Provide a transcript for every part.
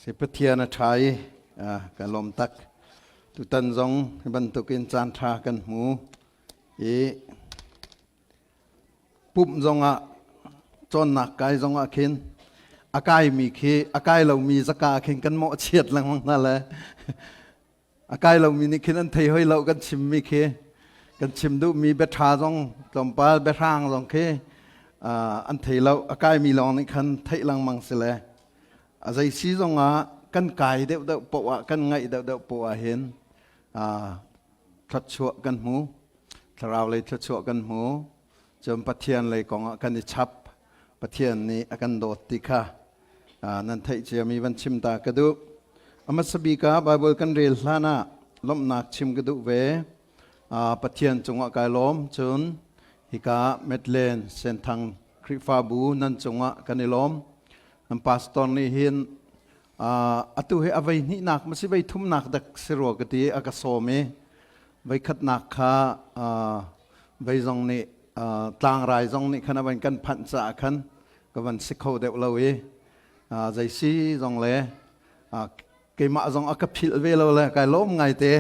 Si Pathian a ṭha i ka lawm tak. Tutan zong hi bantukin caan ṭha kan hmu i pumh zongah cawnnak kai zongah khin a kaimi khi a kai lomi zaka ah khin kan mawhchiat lengmang hna le a kai lomi nih khin an thei hoi lo kan chimmi khi kan chim duhmi biaṭha zong tlawmpal biahrang zong khi an thei lo a kaimi lawng nih khan theih lengmang si le a zei si zongah kan kai deuhdeuh poah ah kan ngaih deuhdeuh poah ah hin thluachuah kan hmu thlarau lei thluachuah kan hmu cun Pathian lei kongah kan i chap Pathian nih a kan dawt ti kha nan theih ciami van chim ta ka duh a hmasa bik ah Bible kan rel hlan ah lawmhnak chim ka duh ve Pathian cungah kai lawm cun hika Medlen Senthang Khrihfabu nan cungah kan i lawm nan pastor nih hin atu hi a vei hnihnak ma si vei thumnak dak si rua ka ti a ka sawm i vei khatnak kha vei zong nih tlangrai zong nih khan a van kan phanh caah khan ka van si kho deuh lo i zei si zong le keimah zong a ka philh ve lo le kai lawm ngai te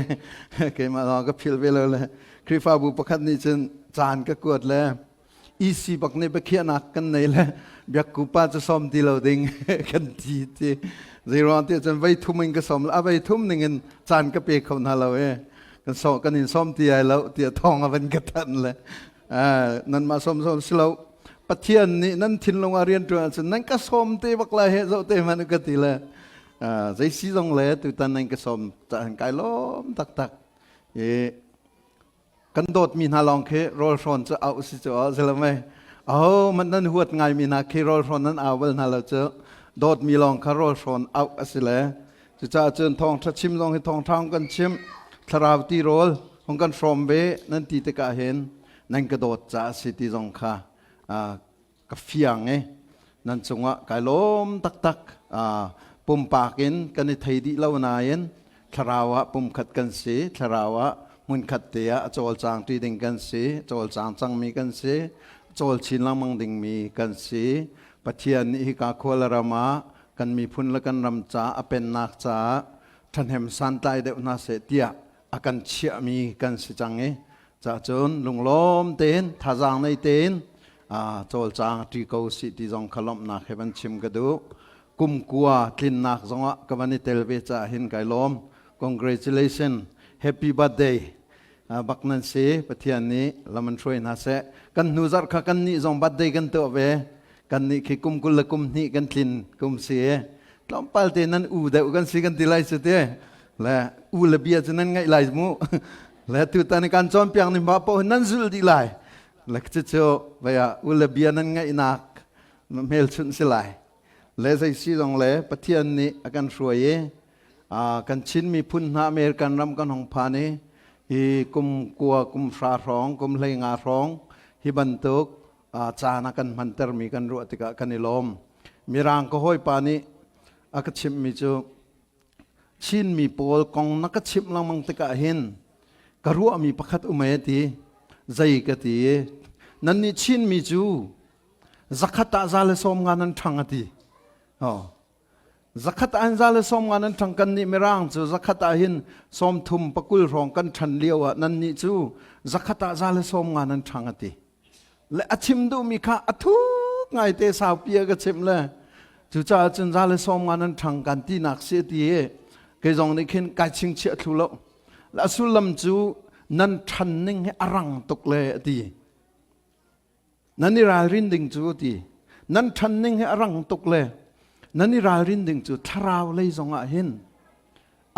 keimah zong a ka philh ve lo le Khrihfabu pakhat nih cun caan ka kuat le EC bak nih biakhiahnak kan nei le biakku pa cu sawm ti lo ding kan ti ti zeiruang ti cun vei thum in ka sawm a vei thum ning in caan ka pe kho hna lo e kan so kan in sawm ti ai lo tiah thawng a van ka thanh le nan mah sawm sawm si lo Pathian nih nan thinlung ah rian ṭuan ahcun nan ka sawm te bak lai he zoh te hmanh ka ti le zei si zong le tutan nan ka sawm caan kai lawm taktak i kan dawtmi hna lawng khi rawl hrawn cu auh si cu aw zelo mei aho man nan huat ngaimi hna khi rawl hrawn nan au bal hna lo cu dawtmi lawng kha rawl hrawn auh a si le cucaah cun thawngṭha chim zong hi thawngṭha hong kan chim thlarau ti rawl hong kan hrawm ve nan ti tikah hin nan ka dawt caah si ti zong kha ka fiang i nan cungah kai lawm taktak pumpak in kan i thei dih lo nain thlarau ah pumkhat kan si thlarau ah hmunkhat te ah a cawlcang ṭi ding kan si cawlcang cangmi kan si cawl chin lengmang dingmi kan si Pathian nih hika khua le ram ah kan miphun le kan ram ca a pennak caah ṭhahnem santlai deuh hna seh tiah a kan chiahmi kan si cang i cahcun lunglawm tein thazaang nei tein cawlcang ṭi ko sih ti zong kha lawmhnak he van chim ka duh kum kua tlinnak zongah ka van i tel ve caah hin kai lawm congratulation happy birthday bak nan si Pathian nih lam an hruai hna seh kan hnu zarh kha kan nih zong birthday kan tuah ve kan nih khi kum 22 kan tlin kum si tlawmpal te nan u deuh kan si kan ti lai cu te le u le bia cu nan ngaih lai mu le tutan kan cawnpiak ning ba paoh nan zulh dih lai le cucu vaya u le bia nan ngaihnak hmelchunh si lai le zei si zong le Pathian nih a kan hruai i kan Chin miphun hna American ram kan hong phan i hi kum kua kum hra hrawng kum 15 hrawng hi bantuk caan a kan hmantermi kan ruah tikah kan i lawm mirang ka hawipa nih a ka chimhmi cu Chinmi pawl kong na ka chimh lengmang tikah hin ka ruahmi pakhat um e ti zei ka ti nannih Chinmi cu zakhat ah 150 nan ṭhang a ti oh zakhat ah hin 150 nan ṭhang kan nih mirang cu zakhat ah hin 30 20 hrawng kan ṭhan lio ah nannih cu zakhat ah 150 nan ṭhang a ti le a chim duhmi kha a thuk ngaite saupi a ka chimh le cucaah cun 150 nan ṭhang kan tinak si a ti i kei zong nih khin kai chingchiah thlu lo le a sullam cu nan ṭhan ning hi a rang tuk le a ti nan i ralrin ding cu a ti nan ṭhan ning hi a rang tuk le nan i ralrin ding cu thlarau lei zong ah hin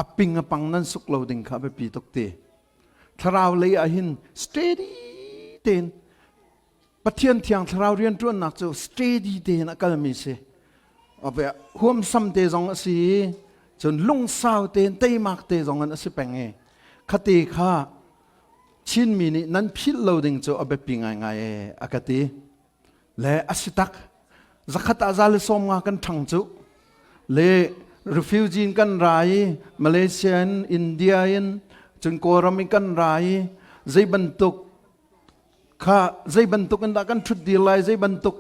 a ping a pang nan suk lo ding kha a biapi tuk ti thlarau lei ah hin steady tein Pathian thiang thlarau rianṭuannak cu steady tein a kalmi si huamsam te zong a si cun lungsau tein teimak te zong in a si peng i khate kha Chinmi nih nan philh lo ding cu a biapi ngaingai e a ka ti le a si tak zakhat ah 150 kan ṭhang cu le refugee in kan ra i Malaysia in India in cun Kawlram in kan ra i zei bantuk kha zei bantuk in dah kan ṭhut dir lai zei bantuk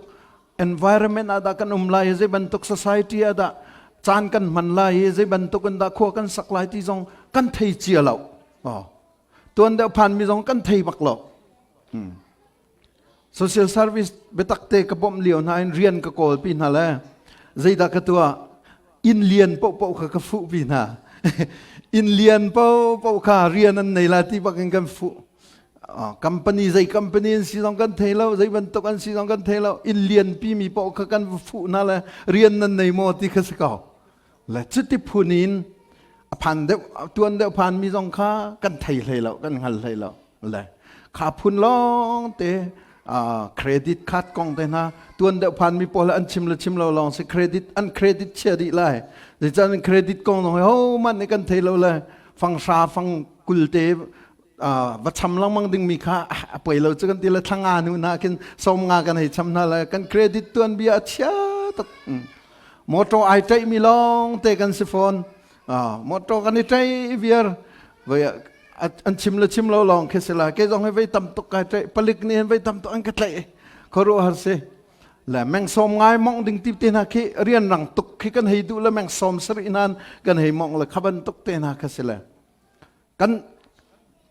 environment ah dah kan um lai zei bantuk society ah dah caan kan hman lai i zei bantuk in dah khua kan sak lai ti zong kan thei cia lo. Oh. Tuan deuh phan mi zong kan thei bak lo. Social service biatak te ka bawmh lio hna in rian ka kawl pi hna le zeidah ka tuah inn lian paohpaoh kha ka fuh pi hna. Inn lian paohpaoh kha rian an nei la ti bak in kan fuh. Company zei company an si zong kan thei lo, zei bantuk an si zong kan thei lo. Inn lian pi mi paoh kha kan fuh hna le rian nan nei maw ti kha si ko. Le cuti phun in a phan deuh tuan deuh phan mi zong kha kan thei hlei lo, kan hngal hlei lo. Le kha phun lawng te credit card kong te hna tuan deuh phan mi pawl an chim le chim lo lawng si credit an credit chia dih lai. Zeicahtiah credit kong zong ho man nih kan thei lo le fang hra fang kul te va cham lengmang dingmi kha a poi lo cu kan ti le thlanga nu hna khin som nga kan hei cham hna le kan credit tuan bia a chia tuk. Motor ai ṭaih mi lawng te kan si fawn. Motor kan i ṭaih viar voi an chim le chim lo lawng khi si la ke zong hi vei tam tuk kai ṭaih palik nih hin vei tam tuk an ka tlaih khuaruah har si le meng som ngai mong ding ti te hna khi rian rang tuk khi kan hei duh le meng som sarih nan kan hei mong le kha bantuk te hna kha si le kan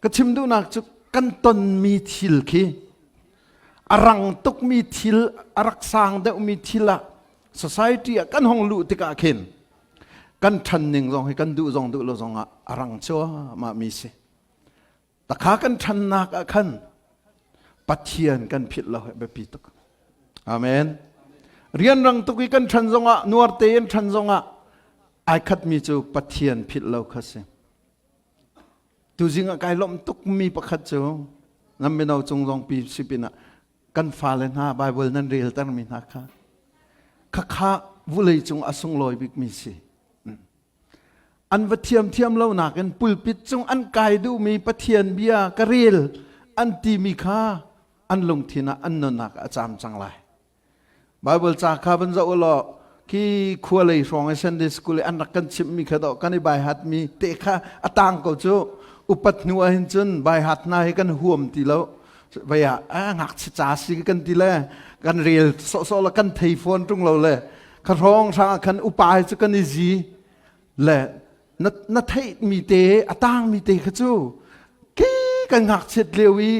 ka chim duhnak cu kan tonmi thil khi a rang tukmi thil a rak sang deuhmi thil ah society ah kan hong luh tikah khin kan ṭhan ning zong hi kan duh zong duh lo zong ah a rang cuahmah mi si takha kan ṭhannak ah khan Pathian kan philh lo hi biapi tuk. Amen. Rianrang tuk i kan ṭhan zongah nuar tein ṭhan zongah ai khatmi cu Pathian philh lo kha si. Tuzing ah kai lawmh tukmi pakhat cu nan mino cung zong pi si pinah kan fale hna Bible nan reltermi hna kha khakha vulei cung a sunglawi bikmi si. An va thiamthiam lo nakin pulpit cung an kai duhmi Pathian bia ka rel an timi kha an lungthin ah an nunnak a caam cang lai. Bible ca kha van zoh law khi khua lei hrawng i Sunday school i an rak kan chimhmi kha dawh kan i baihat mi te kha a tang ko cu upat hnu ah hin cun baihat hna hi kan huam ti lo vei ah a ngakchia ca si kan ti le kan rel sawhsawh le kan thei fawn ṭung lo le kha hrawng hrang ah khan upa hi cu kan i zi le na na theih mi te a tang mi te kha cu ke kan ngakchiat lio i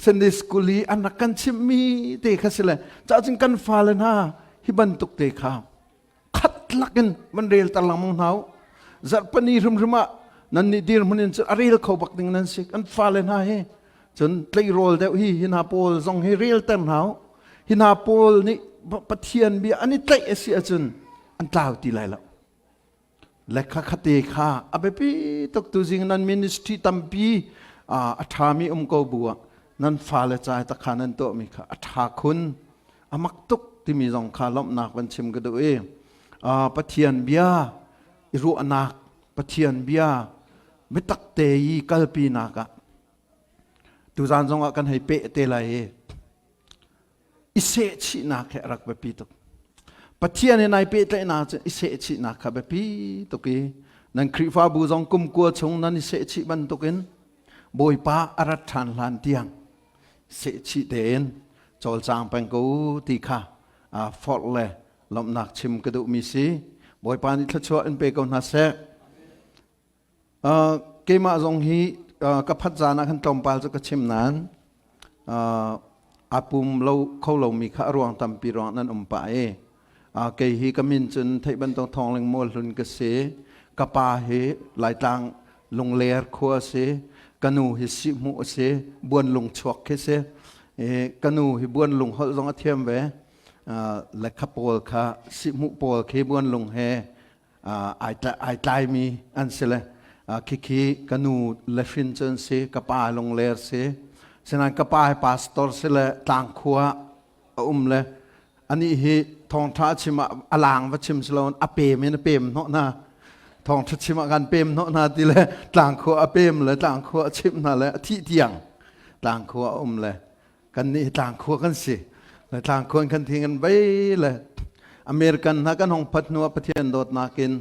Sunday school i an rak kan chimh mi te kha si le ca cun kan fale hna hi bantuk te kha khat lakin van rel tar lengmang hna u zarhpani hrimhrim ah nan nih dirhmun in cun a rel kho bak ding nan si kan fale hna hi cun tleirawl deuh hi hi hna pawl zong hi rel ter hna u hi hna pawl nih Pathian bia an i tlaih a si ahcun an tlau ti lai lo le kha khate kha a biapi tuk tu zing nan ministry tampi a ṭhami um ko bu ah nan fale ca takha nan tuahmi kha a ṭha khun a mak tuk timi zong kha lawmhnak van chim ka duh i Pathian bia i ruahnak Pathian bia biatak te i kalpinak ah tuzan zong ah kan hei peh te lai i i sehchihnak he a rak biapi tuk. Pathian he nai pehtlaihnak cu i sehchihnak kha biapi tuk i nan Khrihfabu zong kum kua chung nan i sehchih bantukin Bawipa a rat ṭhan hlan tiang sehchih tein cawlcang peng ko ti kha forh le lawmhnak chim ka duhmi si. Bawipa nih thluachuah in pe ko hna seh. Keimah zong hi ka phat zaan ah khan tlawmpal cu ka chim nain aa pum lo kho lomi kha a ruang tampi ruang nan um pah i kei hi ka min cun theih bantuk Thawngling Mual Hlun ka si. Ka pa hi Laitlang Lungler khua a si. Ka nu hi Sihhmuh a si. Buanlung chuak khi si. Ka nu hi Buanlung holh zong a thiam ve. Le kha pawl kha Sihhmuh pawl khi Buanlung he ai tlaimi an si le khikhi ka nu le hrin cu an si ka pa lungler si sinain ka pa hi pastor si le tlangkhua a um le anih hi thawngtha chim ah a lang va chim si lo a pem in a pem hnawh hna thawngtha chim ah kan pem hnawh hna ti le tlangkhua a pem le tlangkhua a chimh hna le a thih tiang tlangkhua a um le kan nih tlangkhua kan si le tlangkhua kan thing an vei le American hna kan hong phat hnu ah Pathian dawtnak in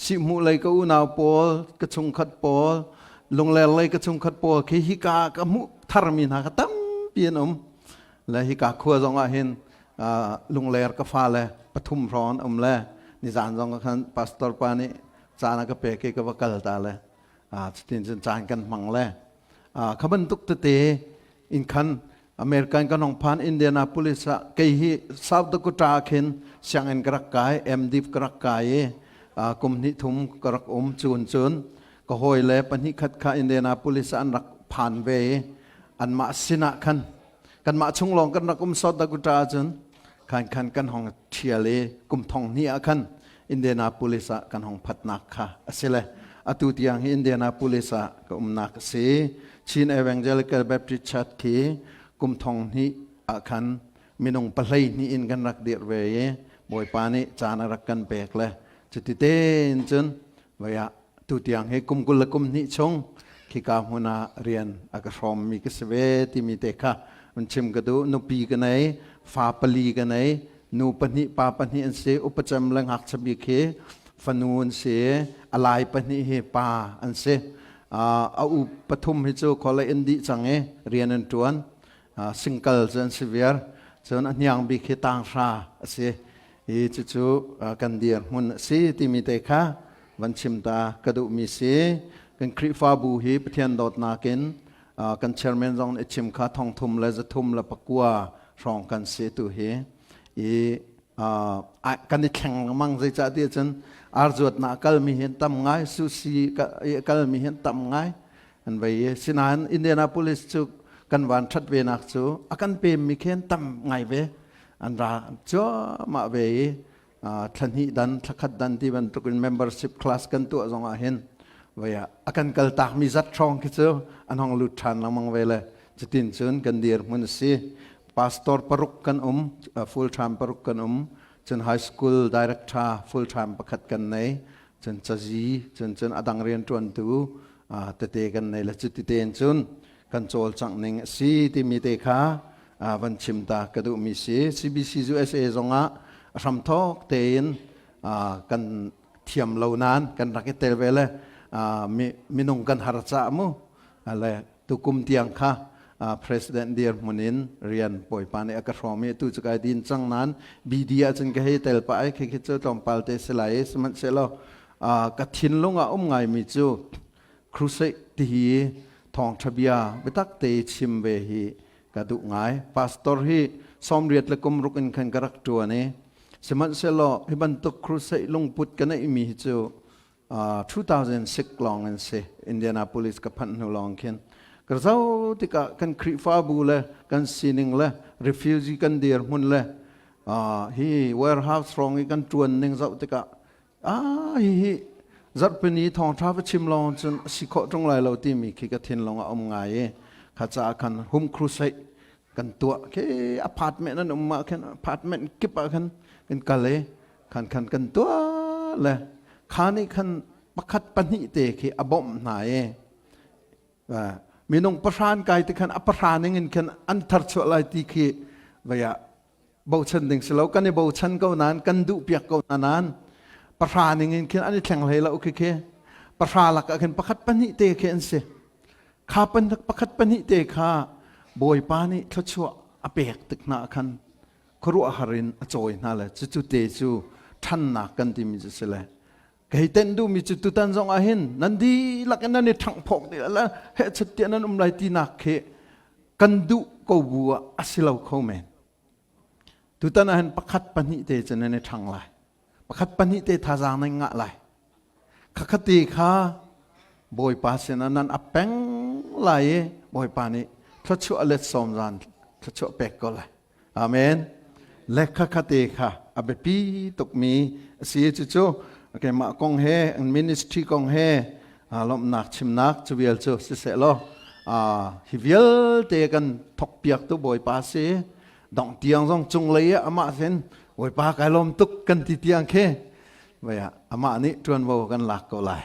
sihhmuh lei ka unau pawl ka chungkhat pawl lungler lei ka chungkhat pawl khi hika ka hmuh tharmi hna kha tampi an um le hika khua zong ah hin lungler ka fale pathum hrawng an um le. Nizan zong khan pastor pa nih caan a ka pek i ka va kal ta le cutin cun caan kan hmang le kha bantuk tete in khan American kan hong phan Indianapolis ah kei hi South Dakota khin sianginn ka rak kai MDiv ka rak kai i kum hnih thum ka rak um cun cun ka hawi le pahnih khat kha Indianapolis ah an rak phan ve i anmah sinah khan kanmah chung lawng kan rak um South Dakota ahcun khan khan kan hong ṭhial i kum thong hnih ah khan Indianapolis ah kan hong phatnak kha a si le atu tiang hi Indianapolis ah ka umnak a si. Chin Evangelical Baptist Church khi kum thong hnih ah khan minung pahlei hnih in kan rak dirh ve i Bawipa nih caan a rak kan pek le cuti tein cun voi ah tu tiang hi kum 20 le kum hnih chung khika hmun ah rian a ka hrawmmi ka si ve timi te kha un chim ka duh. Nupi ka nei, fa pali ka nei, nu pahnih pa pahnih an si. Upacem le ngakchia bik hi fanu an si, a lai pahnih hi pa an si. A u pathum hi cu khualei in dih cang i rian an ṭuan, singkal cu an si viar. Cun a hniang bik hi tanghra a si i cucu kan dirhmun a si timi te kha van chim ta ka duhmi si. Kan Khrihfabu hi Pathian dawtnak in kan chairman zong nih chim kha thongthum le zathum le pakua hrawng kan si tu hi i kan i thleng lengmang. Zeicah ti cun arzuatnak kalmi hi tam ngai, sushi kalmi hi tam ngai an vei i sinain Indianapolis cu kan van ṭhat ve nak cu a kan pemmi khen tam ngai ve an ra cuahmah ve i thla hnih dan, thla khat dan ti bantuk in membership class kan tuah zong ah hin vei ah a kan kal takmi zat hrawng khi cu an hong lut ṭhan lengmang ve le cutin cun kan dir hmun a si. Pastor paruk kan um, full time paruk kan um, cun high school director full time pakhat kan nei, cun cazi, cun cun a dang rianṭuantu tete kan nei le cuti tein cun kan cawlcangh ning a si timi te kha van chim ta ka duhmi si. CBC USA zongah a hramthawk tein kan thiam lo nain kan rak i tel ve le minung kan har cah mu le tukum tiang kha president dirhmun in rian bawipa nih a ka hrawm i tu cu kai din cang nain BD ahcun ka hei tel pah i khi khi cu tlawmpal te si lai i sihmanhsehlaw ka thinlung ah um ngaimi cu crusade ti hi thawngṭha bia biatak te chim ve hi ka duh ngai. Pastor hi 80 le kum ruk in khan ka rak ṭuan i sihmanhsehlaw hi bantuk crusade lungput ka neihmi hi cu 2006 lawng in si. Indianapolis ka phanh hnu lawng khin ka zoh tikah kan Khrihfabu le kan sining le refugee kan dirhmun le hi warehouse hrawng i kan ṭuan ning zoh tikah ah hihi zarhpini thawngṭha va chim lawng cun a si khawh ṭung lai lo timi khi ka thinlung a um ngai i kha caah khan home crusade kan tuah khi apartment an um ah khin apartment kip ah khan kan kal i khan khan kan tuah le kha nih khan pakhat pahnih te khi a bawmh hna i minung pahran kai te khan a pahra ning in khan an tharchuah lai ti khi vei ah bochan ding si lo. Kan i bochan ko nain, kan duh piak ko na nain, pahra ning in khin an i thleng hlei lo. Khi khi pahra lak ah khin pakhat pahnih te khi an si kha. Pan pakhat pahnih te kha Bawipa nih thluachuah a pek tik hna khan khuaruahhar in a cawi hna le cucu te cu ṭhannak kan timi cu si le kei tenh duhmi cu tutan zong ah hin nan dihlak in nan i ṭhanghphawk dih la heh chat tiah nan um lai tinak khi kan duh ko bu ah a si lo kho men. Tutan ah hin pakhat pahnih te cu nan i ṭhang lai, pakhat pahnih te thazaang nan ngah lai, khakhat te kha Bawipa sinah nan ap peng lai i Bawipa nih thluachuah let sawm zan thluachuah pek ko lai. Amen. Le khakhat te kha a biapi tukmi a si. Cucu keimah kong he, ministry kong he lawmhnak chimnak cu vial cu siseh law hi vialte kan thokpiak tu Bawipa si. Dong tiang zong cunglei ah amah sin Bawipa kai lawm tuk kan ti tiang khi vei ah amah nih ṭuanvo kan lak ko lai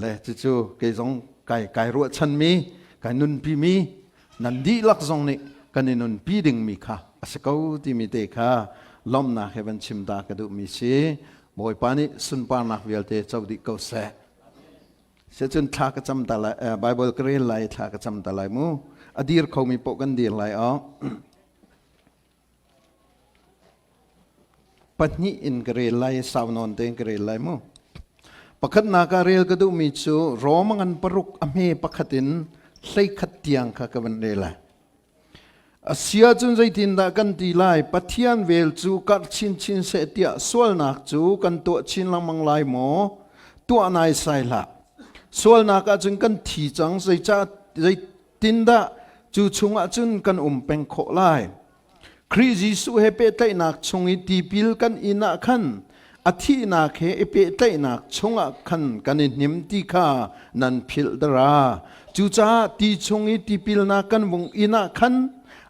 le cucu kei zong kai kai ruahchanmi, kai nunpimi, nan dihlak zong nih kan i nunpi dingmi kha a si ko timi te kha lawmhnak he van chim ta ka duhmi si. Bawipa nih sunparnak vialte co dih ko seh. Secun thla ka cam ta lai, Bible ka rel lai, thla ka cam ta lai mu. A dir khomi poh kan dir lai o. Pahnih in ka rel lai, sau nawn tein ka rel lai mu. Pakhatnak ah rel ka duhmi cu Rome ngan paruk a hme pakhat in 11 tiang kha ka van rel lai. Asia cun zeitindah kan ti lai? Pathian vel cu karh chinchin seh tiah sualnak cu kan tuah chin lengmang lai maw? Tuah naisai hlah. Sualnak ahcun kan thi cang, zeicah zeitindah cu chungah cun kan um peng khawh lai? Khrih Jesuh he pehtlaihnak chung i tipil kan in ah khan a thihnak he i pehtlaihnak chungah khan kan i hnim ti kha nan philh dara. Cucaah ti chung i tipilnak kan vung in ah khan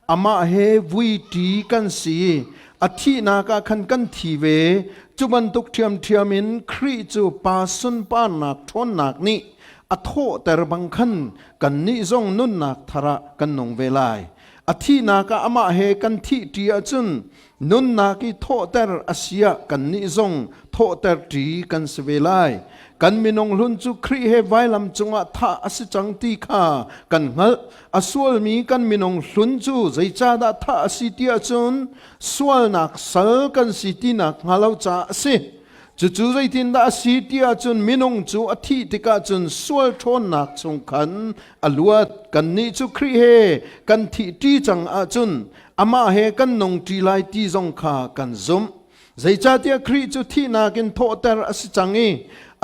amah he vuiṭi kan si. A thihnak ah khan kan thi ve. Cu bantuk ṭhiamṭhiam in Khrih cu Pa sunparnak ṭhawnnak nih a thawhter bang khan kannih zong nunnak thar ah kan nung ve lai. A thihnak ah amah he kan thih ṭi ahcun nunnak i thawhter a si ah kannih zong thawhter ṭi kan si ve lai. Kan minung hlun cu Khrih he vailam cungah thah a si cang ti kha kan hngalh. A sualmi kan minung hlun cu zeicahdah thah a si ti ahcun sualnak sal kan si tinak hnga lo caah a si. Cucu zeitindah a si ti ahcun minung cu a thih tikah cun sual ṭhawnnak chung khan a luat. Kannih cu Khrih he kan thih ṭi cang ahcun amah he kan nung ṭi lai ti zong kha kan zumh. Zeicahtiah Khrih cu thihnak in thawhter a si cang i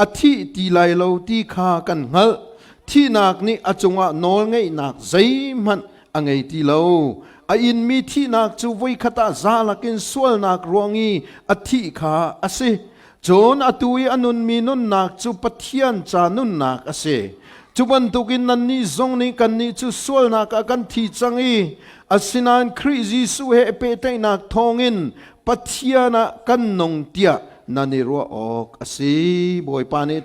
a thih ti lai lo ti kha kan hngalh. Thihnak nih a cungah nawlngeihnak zeihmanh a ngei ti lo. A inmi thihnak cu voikhat ah za lakin sualnak ruang i a thih kha a si. Cun atu i a nunmi nunnak cu Pathian ca nunnak a si. Cu bantukin nannih zong nih kannih cu sualnak ah kan thi cang i asinain Khrih Jesuh he pehtlaihnak thawngin Pathian ah kan nung tiah nan i ruah awk a si. Bawipa nih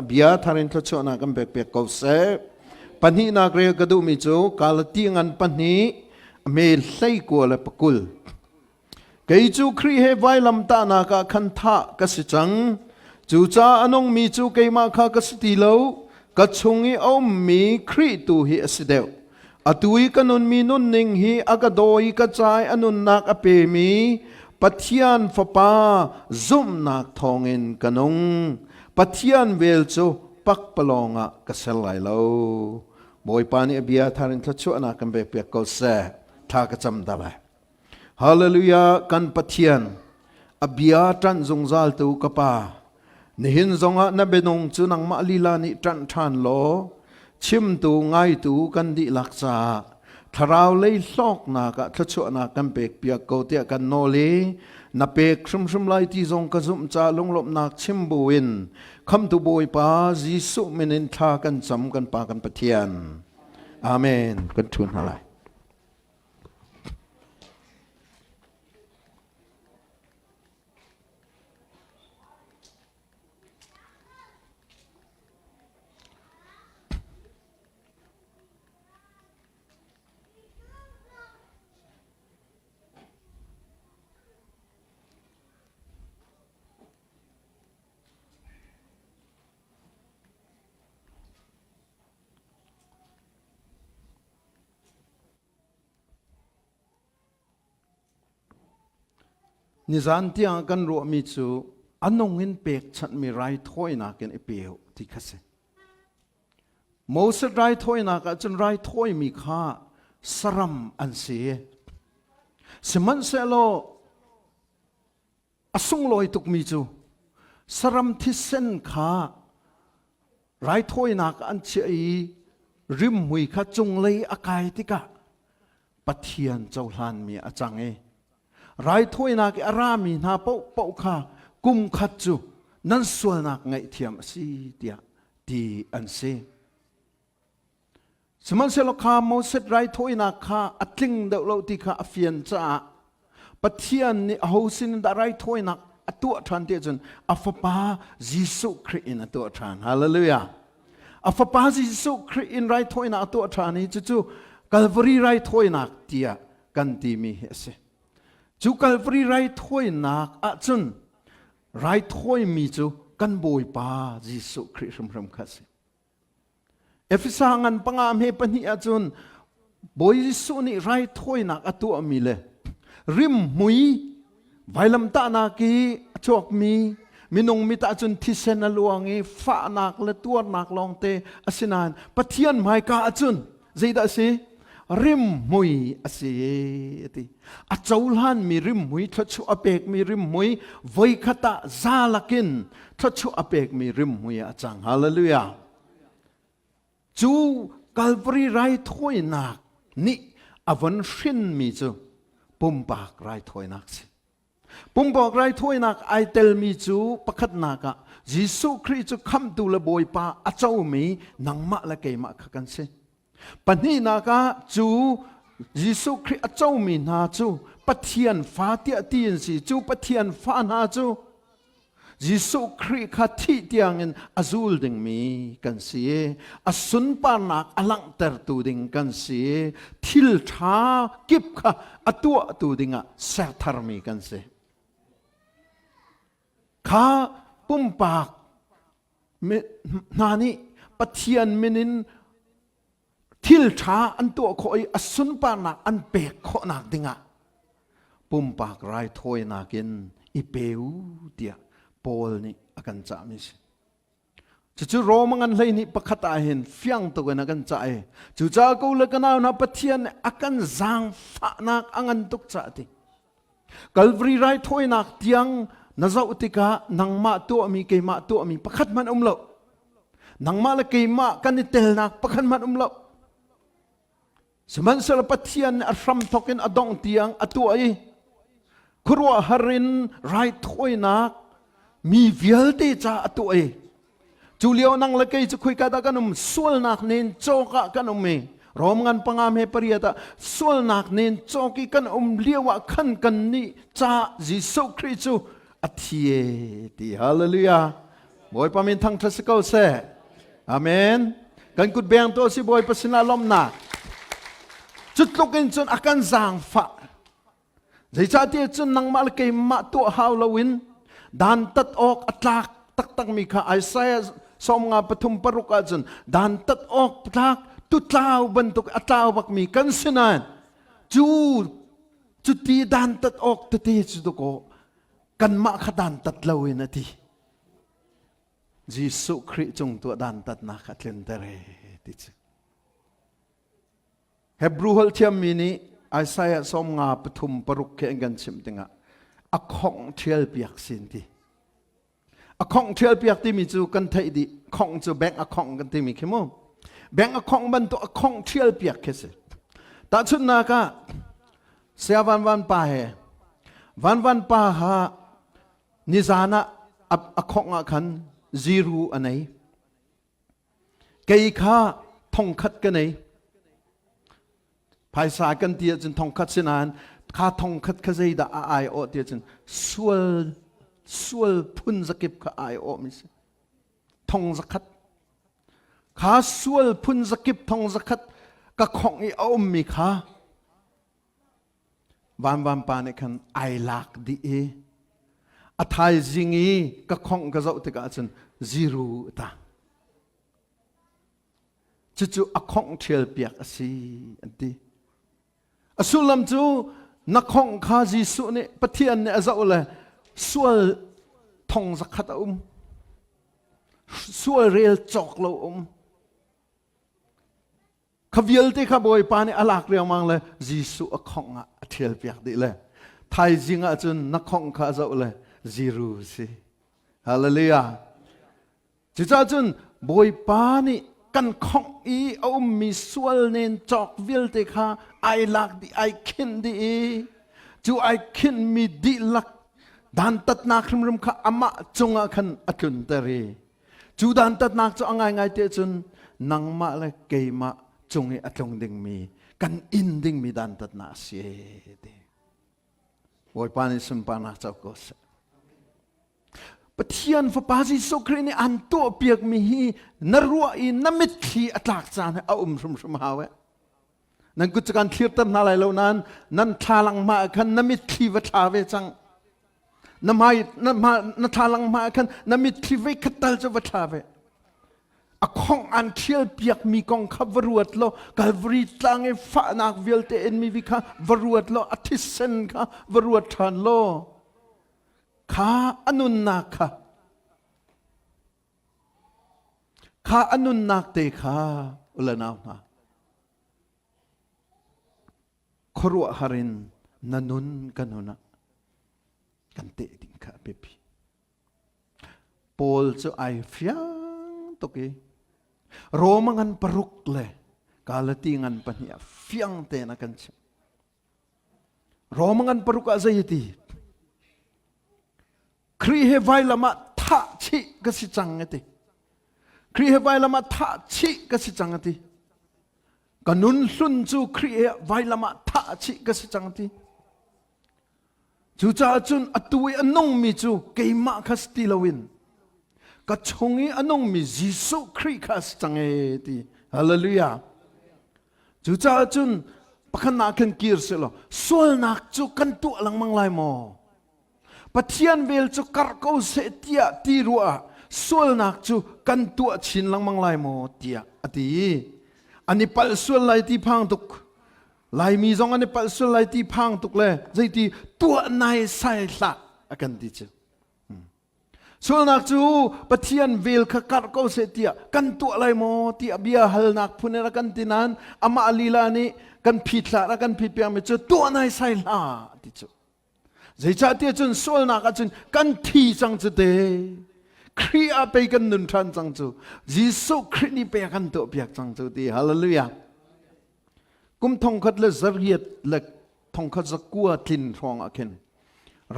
bia thar in thluachuahnak kan pek piak ko seh. Pahnihnak rel ka duhmi cu Galati ngan pahnih me 19 le 20. Kei cu Khrih he vailam tahnak ah khan thah ka si cang. Cucaah a nungmi cu keimah kha ka si ti lo, ka chung i a ummi Khrih tu hi a si deuh. Atu i ka nunmi nunning hi a ka daw i ka ca i a nunnak a pemi Pathian Fapa zumhnak thawngin ka nung. Pathian vel cu pakpalawng ah ka ser lai lo. Bawipa nih a bia thar in thluachuahnak kan pekpiak ko seh. Thla ka cam ta lai. Hallelujah kan Pathian a bia ṭanh zungzal tu ka pa nihin zongah na bianung cu nangmah lila nih ṭanh ṭhan law chimtu ngaitu kan dihlak caah thlarau lei hlawknak ah thluachuahnak kan pek piak ko tiah kan nawl i na pek hrimhrim lai ti zong ka zumh ca lunglawmhnak chim buin khamtu Bawipa Jesuh min in thla kan cam kan Pa kan Pathian Amen kan ṭhu hna lai Nizan tiang kan ruahmi cu a nung in pekchanhmi raithawinak in i pe u ti kha si. Moses raithawinak ah cun raithawimi kha saram an si. Sihmanhsehlaw a sunglawi tukmi cu saram thisen kha raithawinak an chiah i rimhmui kha cunglei a kai tikah Pathian cohlanmi a cang i raithawinak i a rami hna paohpaoh kha kum khat cu nan sualnak ngaihthiam a si tiah ti an si. Sihmanhsehlaw kha Moses raithawinak kha a tling deuh lo ti kha a fian caah Pathian nih aho sin dah raithawinak a tuah ṭhan ti ahcun a fapa Jesuh Khrih in a tuah ṭhan. Hallelujah. A fapa Jesuh Khrih in raithawinak a tuah ṭhan i cucu Calvary raithawinak tiah kan timi hi a si. Cu Calvary raithawinak ahcun raithawimi cu kan Bawipa Jesuh Khrih hrimhrim kha a si. Efesa ngan panga hme pahnih ahcun Bawi Jesuh nih raithawinak a tuahmi le rimhmui Vailamtahnak i a chuakmi minung mit ahcun thisen a luang i fahnak le tuarnak lawngte a si nain Pathian hmaika ahcun zeidah a si? Rimhmui a si a ti. A cohlanmi rimhmui, thluachuah a pekmi rimhmui, voikhat ah za lakin thluachuah a pekmi rimhmui ah a cang. Hallelujah. Cu Calvary raithawinak nih a von hrinmi cu pumpak raithawinak si. Pumpak raithawinak ai telmi cu pakhatnak ah Jesuh Khrih cu khamhtu le Bawipa a comi nangmah le keimah kha kan si. Pahnihnak ah cu Jesuh Khrih a comi hna cu Pathian fa tiah ti an si. Cu Pathian fa hna cu Jesuh Khrih kha thih tiangin a zul dingmi kan si i a sunparnak a langhtertu ding kan si i thil ṭha kip kha a tuahtu dingah sertharmi kan si. Kha pumpak hna nih Pathian min in thil ṭha an tuah khawh i a sunparnak an pek khawhnak dingah pumpak raithawinak in i pe u tiah Paul nih a kan cahmi si. Cucu Rom ngan hlei nih pakhat ah hin fiang tuk in a kan cah i cucaah ko le ka nau hna Pathian nih a kan zaangfahnak a ngan tuk cah ti. Calvary raithawinak tiang na zoh tikah nangmah tuahmi keimah tuahmi pakhat hmanh um lo. Nangmah le keimah kan i telnak pakhat hmanh um lo. Sihmanhsehlaw Pathian nih a hramthawk in a dongh tiang a tuah i khuaruahhar in raithawinak mi vialte ca a tuah i cu lio nang le kei cu khuika dah kan um sualnak nen cawk ah kan um i Rom ngan panga me pariat ah sualnak nen cawk i kan um lio ah khan kan nih ca Jesuh Khrih cu a thi e ti hallelujah Bawipa min thangṭhat si ko seh. Amen. Kan kut beng to si Bawipa sinah lawmhnak. Cu tluk in cun a kan zaangfah. Zeicahtiah cun nangmah le keimah tuah hau loin dantat awk a tlak taktakmi kha Isaiah 53:6 ahcun dantat awk tlak tutlau bantuk a tlau bakmi kan si nain cu cuti dantat awk tete cu dakaw kanmah kha dantat loin a ti. Jesuh Khrih cung tuah dantatnak a tlunter e ti cu. Hebrew holh thiammi nih Isaiah 53:6 khi an kan chimh tingah a khongh ṭhial piak sin ti. A khongh ṭhial piak timi cu kan theih dih. Khongh cu bank a khongh kan timi khi mu. Bank a khongh bantuk a khongh ṭhial piak khi si. Tahchunhnak ah Saya Van Van pa he Van Van pa ha nizan ah a khongh ah khan ziru a nei. Kei kha thongkhat ka nei. Phaisa kan ti ahcun thongkhat si nain kha thongkhat kha zeidah a aiawh ti ahcun sual sual phun zakip kha aiawh mi si. Thong zakhat. Kha sual phun zakip thong zakhat ka khongh i a ummi kha Vanvan pa nih khan ai lak dih i a thaizing i ka khongh ka zoh tikah cun ziru a tang. Cucu a khongh ṭhial piak a si an ti. A sullam cu na khongh kha Jesuh nih Pathian nih a zoh le sual thong zakhat a um. Sual rel cawk lo um. Kha vialte kha Bawipa nih a lak riangmang le Jesuh a khongh ah a ṭhial piak dih le thaizing ah cun na khongh kha a zoh le ziru si. Hallelujah. Cucaah cun Bawipa nih kan khongh i a ummi sual nen cawk vialte kha ai lak dih ai khinh dih i cu ai khinhmi dihlak dantatnak hrimhrim kha amah cungah khan a tlunter i Cu dantatnak cu a ngaingai te cun nangmah le keimah cung i a tlung dingmi kan in dingmi dantatnak a si ti. Bawipa nih sunparnak co ko seh. Pathian Fapa Jesuh Khrih nih an tuahpiakmi hi na ruah i na mitthli a tlak caan a um hrimhrim hau eh. Nan kut cu kan thlirter hna lai lo nain nan thlalang hma ah khan na mitthli va thla ve cang. Na hmai na hma na thlalang hma ah khan na mitthli voi khat tal cu va thla ve. A khong an thial piak mi kong kha va ruat law Calvary tlang i fahnak vialte in mi vi kha va ruat law a thisen kha va ruat ṭhan law. Kha a nunnak kha kha a nunnak te kha ule nau hna khuaruahhar in na nun ka nun ah kan teh ding kha a biapi. Paul cu ai fiang tuk i Roma ngan paruk le Galati ngan pahnih ah fiang tein a kan chimh. Roma ngan paruk ah zei a ti? Khrih he vailam ah thah chih ka si cang a ti. Khrih he vailam ah thah chih ka si cang a ti. Ka nun hlun cu Khrih he vailam ah thah chih ka si cang a ti. Cucaah cun atu i a nungmi cu keimah kha si ti loin ka chung i a nungmi Jesuh Khrih kha a si cang ee ti. Hallelujah. Cucaah cun pakhatnak khan kir seh law sualnak cu kan tuah lengmang lai maw? Pathian vel cu karh ko seh tiah ti ruah ah sualnak cu kan tuah chin lengmang lai maw tiah a ti. An i palh sual lai ti phang tuk. Laimi zong an i palh sual lai ti phang tuk le zeiti tuah nai sai hlah a kan ti cu. Sualnak cu Pathian vel kha karh ko seh tiah kan tuah lai maw tiah bia halnak phun in a kan ti nain amah lila nih kan phit hlah a kan phit piakmi cu tuah nai sai hlah ti cu. Zeicahtiah cun sualnak ahcun kan thi cang cu te. Khrih ah pei kan nun ṭhan cang cu. Jesuh Khrih nih pei a kan tuahpiak cang cu ti. Hallelujah. Kum thongkhat le zariat le thongkhat zakua tlin hrawng ah khin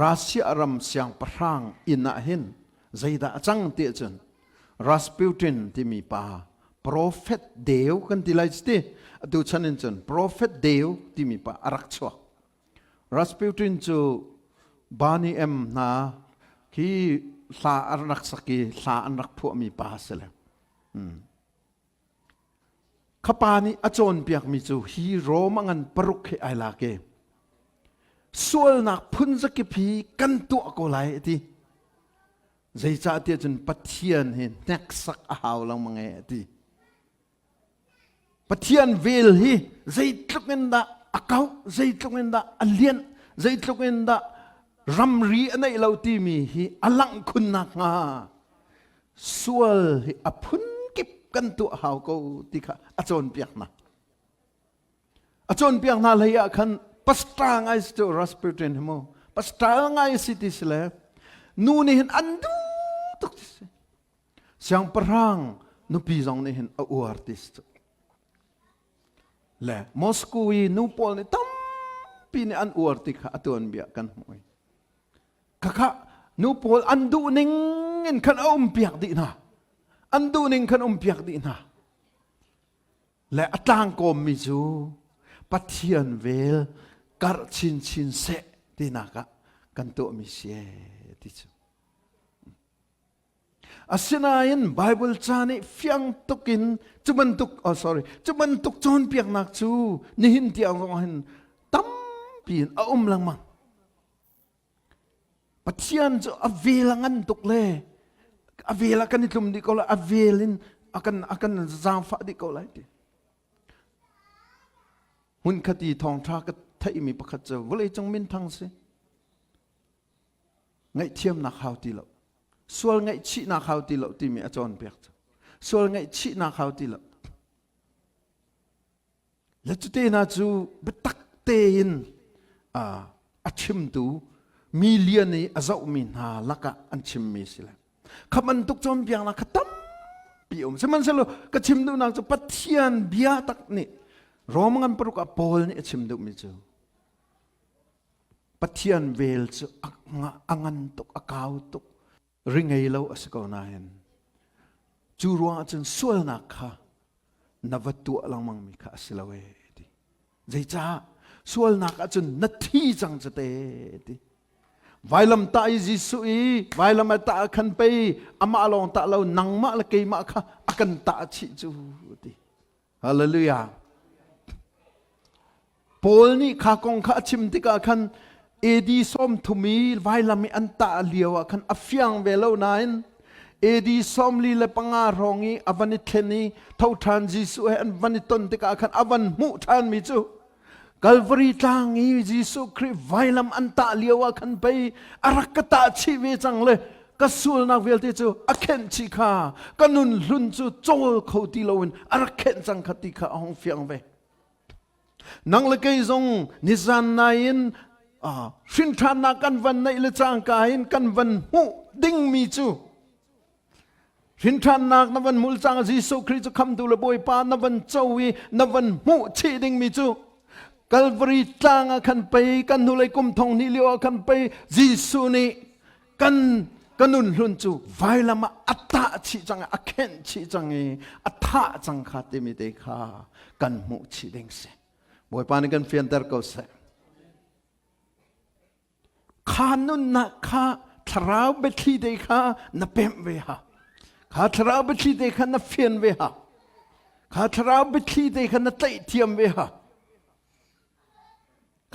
Russia ram siangpahrang inn ah hin zeidah a cang ti ahcun Rasputin timi pa prophet deu kan ti lai ti atu chan in cun prophet deu timi pa a rak chuak. Rasputin cu Barney M hna khi hla an rak sak i hla an rak phuahmi pa a si le. Kha pa nih a cawnpiakmi cu hi Rom a ngan paruk he ai lak i sualnak phun zakip hi kan tuah ko lai a ti. Zeicahtiah cun Pathian hi hneksak a hau lengmang e a ti. Pathian vel hi zeitluk in dah a kauh, zeitluk in dah a lianh, zeitluk in dah ramri a neih lo timi hi a langh khun nakhnga sual hi a phunkip kan tuah hau ko ti kha a cawnpiak hna. A cawnpiak hna hlei ah khan pastor ngai si cu Rasputin hi mu pastor ngai si ti si le nu nih hin an duh tuk ti si. Siangpahrang nupi zong nih hin a uar ti si cu. Le Moscow i nu pawl nih tampi nih an uar ti kha a tuanbia kan hmuh. Khakha nu pawl an duh ning in khan a um piak dih hna. An duh ning khan um piak dih hna. Le a tlangkawmmi cu Pathian vel karh chinchin seh tinak ah kan tuahmi si ti cu. Asinain Bible ca nih fiang tuk in cu bantuk oh sorry cu bantuk cawnpiaknak cu nihin tiang zong hin tampi in a um lengmang. Pathian cu a vel a ngan tuk le a vel ah kan i tlum dih ko lai a vel in a kan a kan zaangfah dih ko lai ti. Hmunkhat i thawngṭha ka theihmi pakhat cu vawleicung minthang si. Ngaihthiamnak hau ti lo. Sual ngaihchihnak hau ti lo timi a cawnpiak cu. Sual ngaihchihnak hau ti lo. Le cute hna cu biatak tein a chimtu mi lian i a zohmi hna lakah an chimmi si le kha bantuk cawnpiaknak kha tampi um sihmanhsehlaw ka chim duhnak cu Pathian bia tak nih Rom ngan paruk ah Paul nih a chim duhmi cu Pathian vel cu a ngan tuk a kau tuk ri ngei lo a si ko nain cu ruangah cun sualnak kha na va tuah lengmang mi kha a si lo ee ti zeicah sualnak ahcun na thi cang cu te ti vailam tah i Jesuh i vailam a tah khan pei amah lawng tah lo nangmah le keimah kha a kan tah chih cu ti Hallelujah. Paul nih kha kong kha a chim tikah khan AD 30 i vailam i an tah lio ah khan a fiang ve lo nain AD 45 hrawng i a van i thlen i tho ṭhan Jesuh he an van i ton tikah khan a van hmuh ṭhanmi cu. Calvary tlang i Jesuh Khrih vailam an tah lio ah khan pei a rak ka tah chih ve cang le ka sualnak vialte cu a khenh chih kha, ka nun hlun cu cawl kho ti loin a rak khenh cang kha ti kha a hung fiang ve. Nang le kei zong nizan nai in hrinṭhannak kan van neih le cangka in kan van hmuh dingmi cu hrinṭhannak na van hmul cang, Jesuh Khrih cu khamtu le Bawipa na van co i na van hmuh chih dingmi cu Calvary tlang ah khan pei kan hnulei kum thong hnih lio ah khan pei Jesuh nih kan ka nun hlun cu vailam ah a tah chih cang, a khenh chih cang i a thah cang kha timi te kha kan hmuh chih ding si. Bawipa nih kan fianter ko seh. Kha nunnak kha, thlarau biathli te kha na pemh ve ha, kha thlarau biathli te kha na fian ve ha, kha thlarau biathli te kha na tlaih thiam ve ha.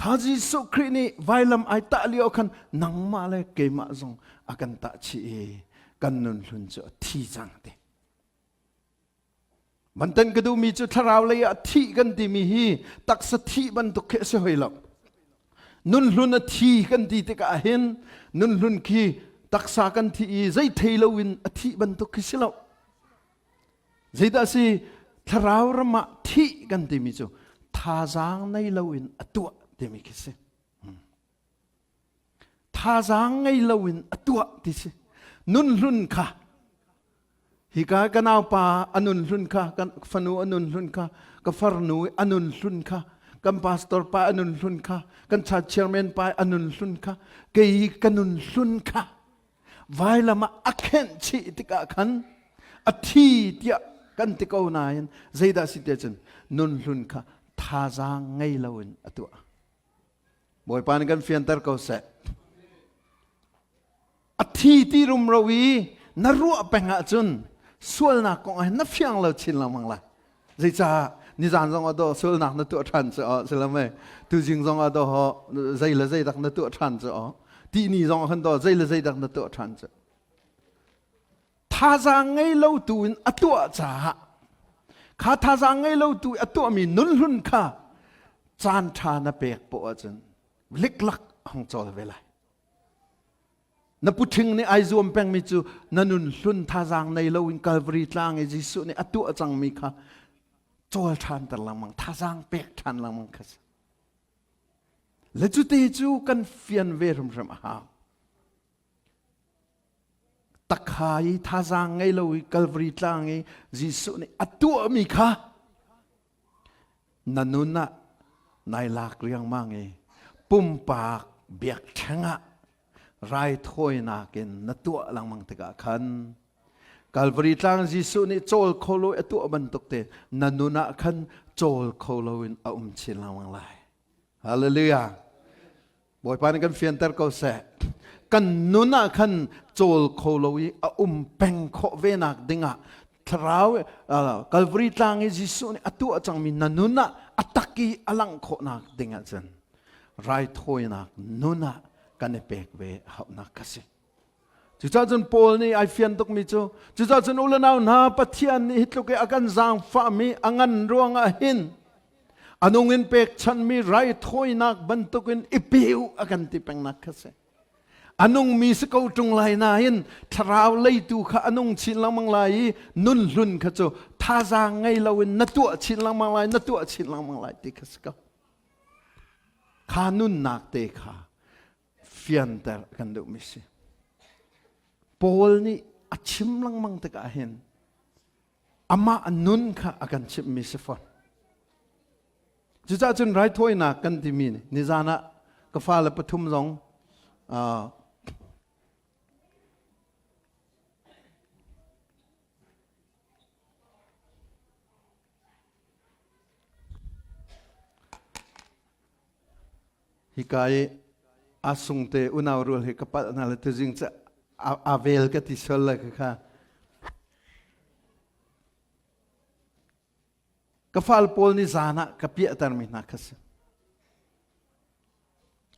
Kha Jesuh Khrih nih vailam ai tah lio khan nangmah le keimah zong a kan tah chih i kan nun hlun cu a thi cang te. Bantan ka duhmi cu thlarau lei ah thih kan timi hi taksa thih bantuk khi a si hoi lo. Nun hlun a thi kan ti tikah hin nun hlun khi taksa kan thi i zei thei loin a thih bantuk khi si lo. Zeidah si thlarau ram ah thih kan timi cu thazaang nei loin a tuah timi khi si. Thazaang ngei loin a tuah ti si. Nun hlun kha hika ka naupa a nun hlun kha, kan fanu a nun hlun kha, ka farnu a nun hlun kha, kan pastor pa a nun hlun kha, kan church chairman pa a nun hlun kha, kei ka nun hlun kha vailam ah a khenh chih tikah khan a thi tiah kan ti ko nain zeidah si tiah cun nun hlun kha thazaang ngei loin a tuah. Bawipa nih kan fianter ko seh. A thi ti rumro i na ruah peng ahcun sualnak kong ah na fiang lo chin lengmang lai. Zeicah nizan zong ah dawh sualnak na tuah ṭhan cu aw silamei tuzing zong ah dawh zei le zei dak na tuah ṭhan cu aw tihni zong ah khan dawh zei le zei dak na tuah ṭhan cu. Thazaang ngei lo tu in a tuah caah kha thazaang ngei lo tu a tuahmi nunhlun kha caan ṭha na pek poah ahcun liklak hong cawl ve lai. Na puṭhing nih ai zuam pengmi cu na nun hlun thazaang nei loin Calvary tlang i Jesuh nih a tuah cangmi kha cawl ṭhan ter lengmang, thazaang pek ṭhan lengmang kha si. Le cute cu kan fian ve hrimhrim a hau. Takha i thazaang ngei lo i Calvary tlang i Jesuh nih a tuahmi kha na nun ah nai lak riangmang i pumpak biakṭheng ah raithawinak in na tuah lengmang tikah khan Calvary tlang Jesuh nih cawl kho lo a tuah bantuk te na nun ah khan cawl kho loin a um chin lengmang lai. Hallelujah. Bawipa nih kan fianter ko seh. Kan nun ah khan cawl kho lo i a um peng khawh ve nak dingah thlarau Calvary tlang i Jesuh nih a tuah cangmi na nun ah a tak i a langh khawhnak ding ah cun raithawinak nun ah kan i pek ve hauhnak ka si. Cucaah cun Paul nih ai fian tukmi cu, cucaah cun u le nau hna, Pathian nih hi tluk i a kan zaangfahmi a ngan ruangah hin a nung in pekchanhmi raithawinak bantukin i pe u a kan ti pengnak kha si. A nungmi si ko ṭung lai nain thlarau leitu kha a nung chin lengmang lai i nun hlun kha cu thazaang ngei loin na tuah chin lengmang lai, na tuah chin lengmang lai ti kha si ko. Kha nunnak te kha fianter kan duhmi si. Paul nih a chim lengmang tikah hin amah nun kha a kan chimhmi si fawn. Cucaah cun raithawinak kan timi nizan ah ka fale pathum zong Hika i a sungte unau rual hi ka palh hna le tuzing cu a vel ka ti sual le kha. Ka fal pawl nih zan ah ka piahtermi hna kha si.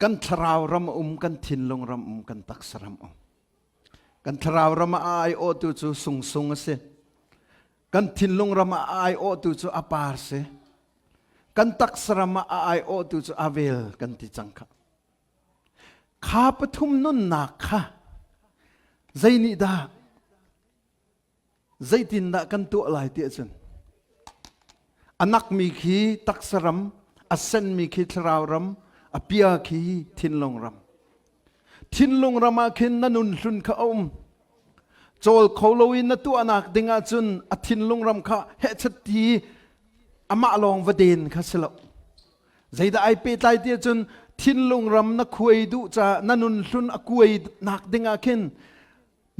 Kan thlarau ram a um, kan thinlung ram um, kan taksa ram um. Kan thlarau ram ah a aiawhtu cu sungsung a si. Kan thinlung ram ah a aiawhtu cu a par si. Kan taksa ram ah a aiawhtu cu a vel kan ti cang kha. Kha pathum nunnak kha zei nih dah zeitindah kan tuah lai ti ahcun a nakmi khi taksa ram, a senmi khi thlarau ram, a pia khi thinlung ram. Thinlung ram ah khin na nun hlun kha a um. Cawl kho loin na tuahnak ding ahcun a thinlung ram kha hehchat ti amah lawng va den kha si lo. Zeidah ai pehtlai ti ahcun thinlung ram na khuai duh caah na nun hlun a kuai nak ding ah khin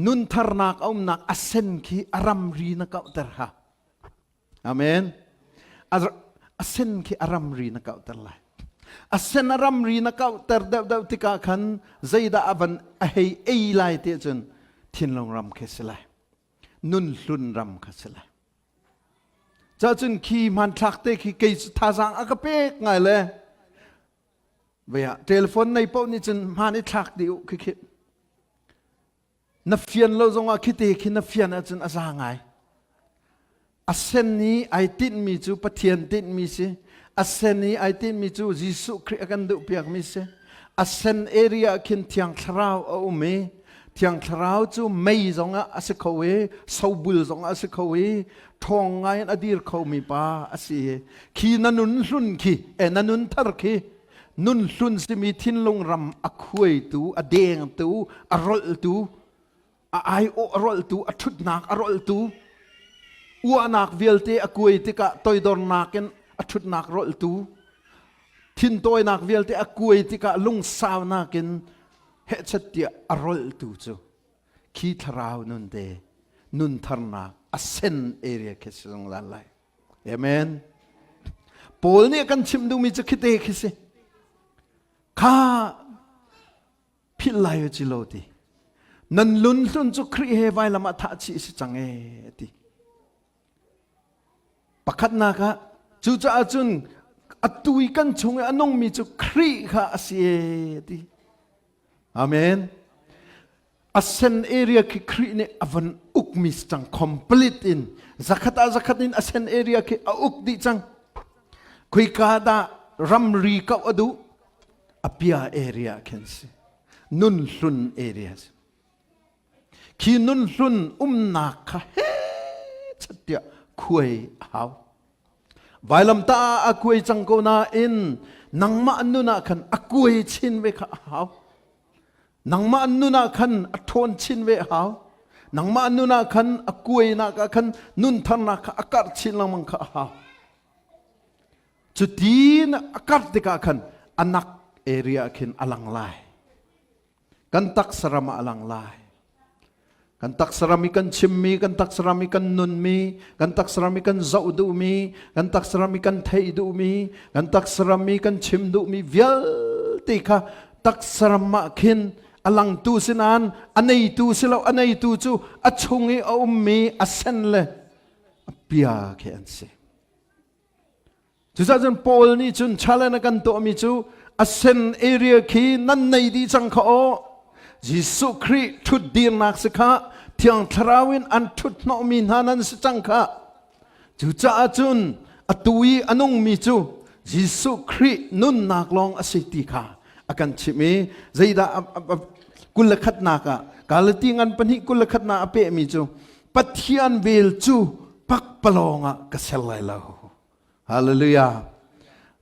nun tharnak a umnak a sen khi a ramri na kauhter ha. Amen. A sen khi a ramri na kauhter lai. A sen a ramri na kauhter deuhdeuh tikah khan zeidah a van a hei ei lai ti cun thinlung ram khi si lai. Nun hlun ram kha si lai. Cacun khi hmanthlak te khi kei cu thazaang a ka pek ngai le vei ah telephone nei paoh nih cun hmaan i thlak dih u khi khi Na fian lo zongah khite khi na fian ahcun a za ngai. A sen i ai tinhmi cu Pathian tinhmi si. A sen i ai tinhmi cu Jesuh Khrih a kan duhpiakmi si. A sen area khin Thiang Thlarau a um i Thiang Thlarau cu mei zongah a si kho i sobul zongah a si kho i ṭhawng ngai in a dir khomi pa a si i khi na nun hlun khi eh na nun thar khi nun hlun simi thinlung ram a khuaitu, a dengtu, a rolhtu, a aiawh a rolhtu, a ṭhutnak a rolhtu, uahnak vialte a kuai tikah toidornak in a ṭhutnak rolhtu, thintawinak vialte a kuai tikah lungsaunak in hehchat tiah a rolhtu cu khi thlarau nun te nun tharnak a sen area khi si zungzal lai. Amen. Paul nih kan chim duhmi cu khite khi si. Kha philh lai ci lo ti. Nan lun hlun cu Khrih he vailam ah thah chih si cang e ti. Pakhatnak ah cucaah cun atu i kan chung i a nungmi cu Khrih kha a si e ti. Amen. A sen area khi Khrih nih a van ukmi si cang complete in zakhat ah zakhat in a sen area khi a uk dih cang. Khoika dah ramri kauh a duh? A pia area khin si. Nun hlun area si. Khi nun hlun umnak kha he chat tiah khuai a hau. Vailamtah ah a kuai cang ko nain nangmah nun ah khan a kuai chin ve kha a hau. Nangmah nun ah khan a ṭhawn chin ve a hau. Nangmah nun ah khan a kuainak ah khan nuntharnak kha a karh chin lengmang kha a hau. Cutin a karh tikah khan a nak area khin a lang lai. Kan taksa ram ah a lang lai. Kan taksa ram i kan chimmi, kan taksa ram i kan nunmi, kan taksa ram i kan zoh duhmi, kan taksa ram i kan theih duhmi, kan taksa ram i kan chim duhmi vialte kha taksa ram ah khin a langtu si nain a neitu si lo, a neitu cu a chung i a ummi a sen le a pia khi an si. Cucaah cun Paul nih cun challenge a kan tuahmi cu a sen area khi nan nei dih cang kha aw. Jesuh Khrih ṭhutdirnak si kha Thiang Thlarau in an ṭhut hnawhmi hna nan si cang kha. Cucaah cun atu i a nungmi cu Jesuh Khrih nunnak lawng a si ti kha a kan chimh i zeidah 21nak ah Galati ngan pahnih 21nak a pehmi cu Pathian vel cu pakpalawng ah ka ser lai lo. Hallelujah.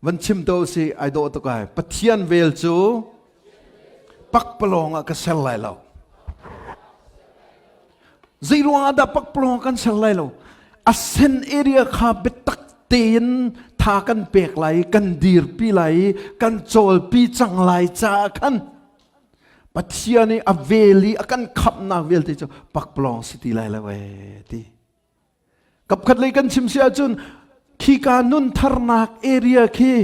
Van chim to si ai dawh tuk ai. Pathian vel cu pakpalawng ah ka ser lai lo. Zei ruang ah dah pakpalawng kan ser lai lo? A sen area kha biatak tein tha kan pek lai, kan dirpi lai, kan cawlpi cang lai caah khan Pathian i a vel i a kan khamhnak vialte cu pakpalawng si ti lai lo ee ti. Kapkhat lei kan chim si ahcun khika nun tharnak area khi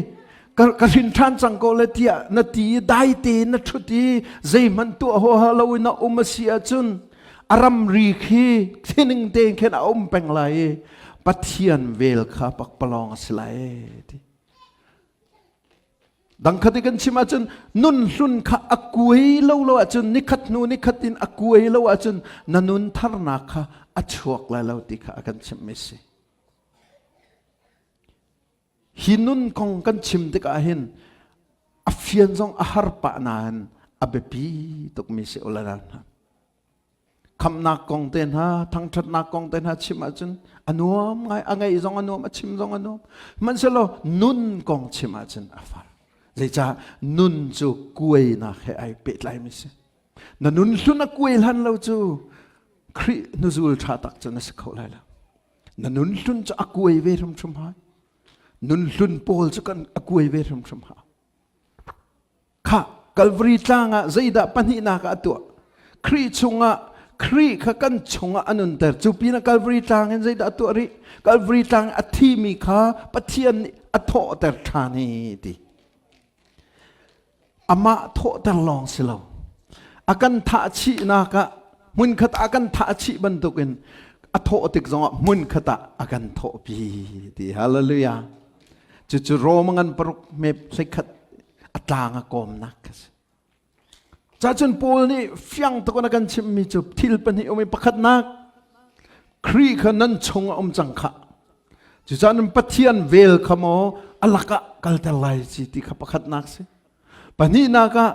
ka hrin ṭhan cang ko le tiah na ti i dai tein na ṭhut i zeihmanh tuah huaha lo in na um a si ahcun a ramri khi thining tein khin a um peng lai i Pathian vel kha pakpalawng a si lai ti. Dangkhat i kan chim ahcun nun hlun kha a kuai lo lo ahcun nikhat hnu nikhat in a kuai lo ahcun na nun tharnak kha a chuak lai lo ti kha a kan chimhmi si. Hi nun kong kan chim tikah hin a fian zong a har pah nain a biapi tukmi si ulala hna. Khamnak kong te hna, thangṭhatnak kong te hna chim ahcun a nuam ngai, a ngaih zong a nuam, a chim zong a nuam. Hmanhsehlaw nun kong chim ahcun a far. Zeicah nun cu kuainak he ai pehtlaimi si. Na nun hlun a kuai hlan lo cu Khrih hnuzul ṭha tak cu na si kho lai lo. Na nun hlun cu a kuai ve hrimhrim hai. Nun hlun pawl cu kan a kuai ve hrimhrim ha. Kha Calvary tlang ah zeidah pahnihnak ah a tuah? Khrih chungah Khrih kha kan chungah a nunter. Cu pinah Calvary tlang in zeidah a tuah rih? Calvary tlang a thimi kha Pathian nih a thawhter ṭhan i ti. Amah thawhter lawng si lo. A kan thah chihnak ah hmunkhat ah a kan thah chih bantukin a thawh tik zongah hmunkhat ah a kan thawhpi ti. Hallelujah. Cucu Rom ngan paruk mep hleikhat a tlang a kawmnak kha si. Cacun Paul nih fiang tuk in a kan chimhmi cu thil pahnih um i pakhatnak Khrih kha nan chung a um cang khah. Cucaah nan Pathian vel kha maw a lakah kalter lai ci ti kha pakhatnak si. Pahnihnak ah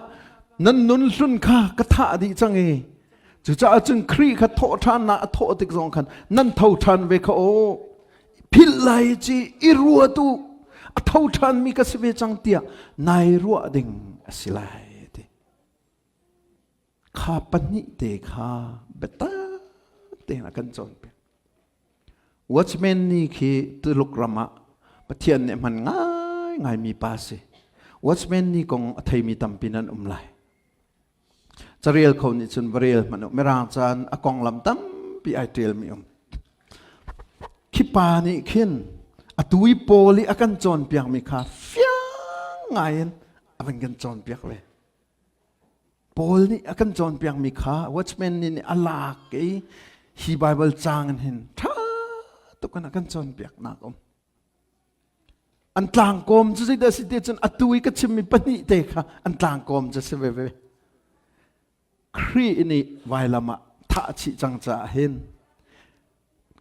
nan nun hlun kha ka thah dih cang i cucaah cun Khrih kha thawh ṭhannak a thawh tik zong khan nan tho ṭhan ve kha aw philh lai ci i ruat u a tho ṭhanmi ka si ve cang tiah nai ruah ding a si lai ti kha pahnih te kha biatak tein a kan cawnpiak Watchman ni khi Tuluk ram ah Pathian nih hman ngaingai mi pa si. Watchman ni kong a theimi tampi nan um lai. Carel kho nih cun va rel hmanh u. Mirang caan a konglam tampi ai ṭialmi um. Khi pa nih khin atu i Paul i a kan cawnpiakmi kha fiang ngai in a van kan cawnpiak ve. Paul nih a kan cawnpiakmi kha watchman nih a lak i hi Baibal caang in hin ṭha tuk in a kan cawnpiaknak um. An tlangkawm cu zeidah si ti cun atu i ka chimmi pahnih te kha an tlangkawm cu si veve. Khrih nih vailam ah thah chih cang caah hin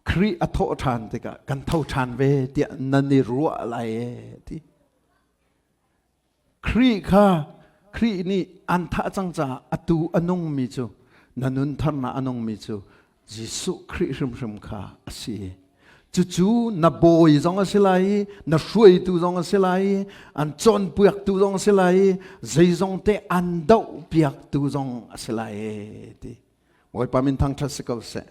Khrih a thawh ṭhan tikah kan tho ṭhan ve tiah nan i ruah lai e ti. Khrih kha Khrih nih an thah cang caah atu a nungmi cu na nun tharnak a nungmi cu Jesuh Khrih hrimhrim kha a si. Cucu na bawi zong a si lai i na hruaitu zong a si lai i an cawnpiaktu zong a si lai i zeizong te an dohpiaktu zong a si lai ti. Bawipa min thangṭhat si ko seh.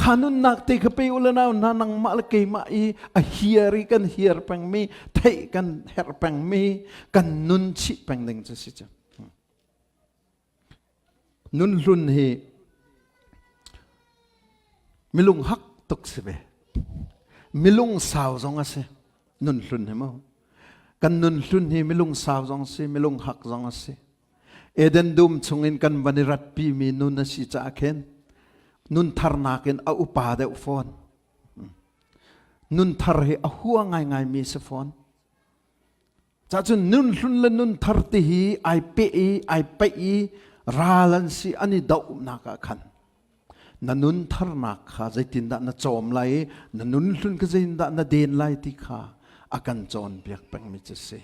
Kha nunnak te kha pe u le nau hna nangmah le keimah i a hiar i kan hiar pengmi theih kan herh pengmi kan nun chih peng ding cu si cu. Nun hlun hi milung hak tuk si ve. Milung sau zong a si. Nun hlun hi mu. Kan nun hlun hi milung sau zong si, milung hak zong a si. Eden dum chungin kan van i ratpimi nun a si caah khin nun tharnak in a upa deuh fawn. Nun thar hi a hua ngaingaimi si fawn. Cacun nun hlun le nun thar ti hi ai peh i ai peih i ral an si an i dohnak ah khan na nun tharnak kha zeitindah na cawm lai i na nun hlun kha zeitindah na den lai ti kha a kan cawnpiak pengmi cu si.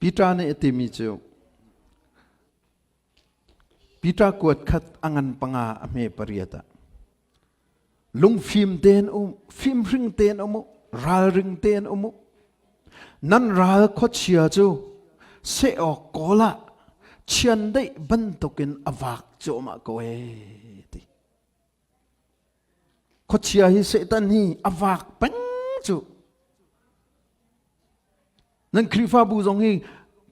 Peter nih a timi cu Peter kuat khat a ngan panga a hme pariat ah lungfim tein um fimhring tein um u ralring tein um u nan ral khuachia cu seh awk kawl ah chiandeih bantukin a vak cuahmah ko ee ti Khuachia hi Satan hi a vak peng cu. Nan Khrihfabu zong hi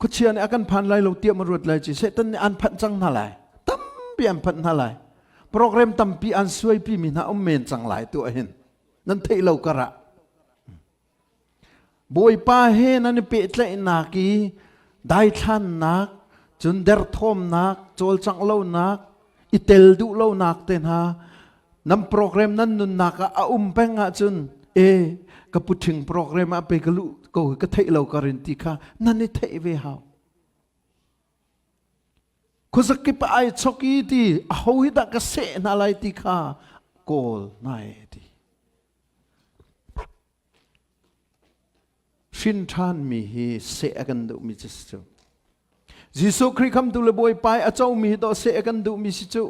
khuachia nih a kan phan lai lo tiah ma ruat lai ci Satan nih an phanh cang hna lai. Tampi an phanh hna lai. Program tampi an suaipi mi hna um men cang lai tu hin. Nan theih lo karah. Bawipa he nan i pehtlaihnak i daithlannak, cun derthawmnak, cawlcangh lonak, i tel duh lonak te hna nan program nan nunnak ah a um peng ahcun e ka puṭhing program ah pe ka luh ko ka theih lo ka rin ti kha nan i theih ve hau. Khuazakip ah ai chok i ti aho hi dah ka seh hna lai ti kha kawl nai ti. Hrin ṭhanmi hi seh a kan duhmi cu si cu. Jesuh Khrih khamtu le Bawipa i a comi hi dawh seh a kan duhmi si cu.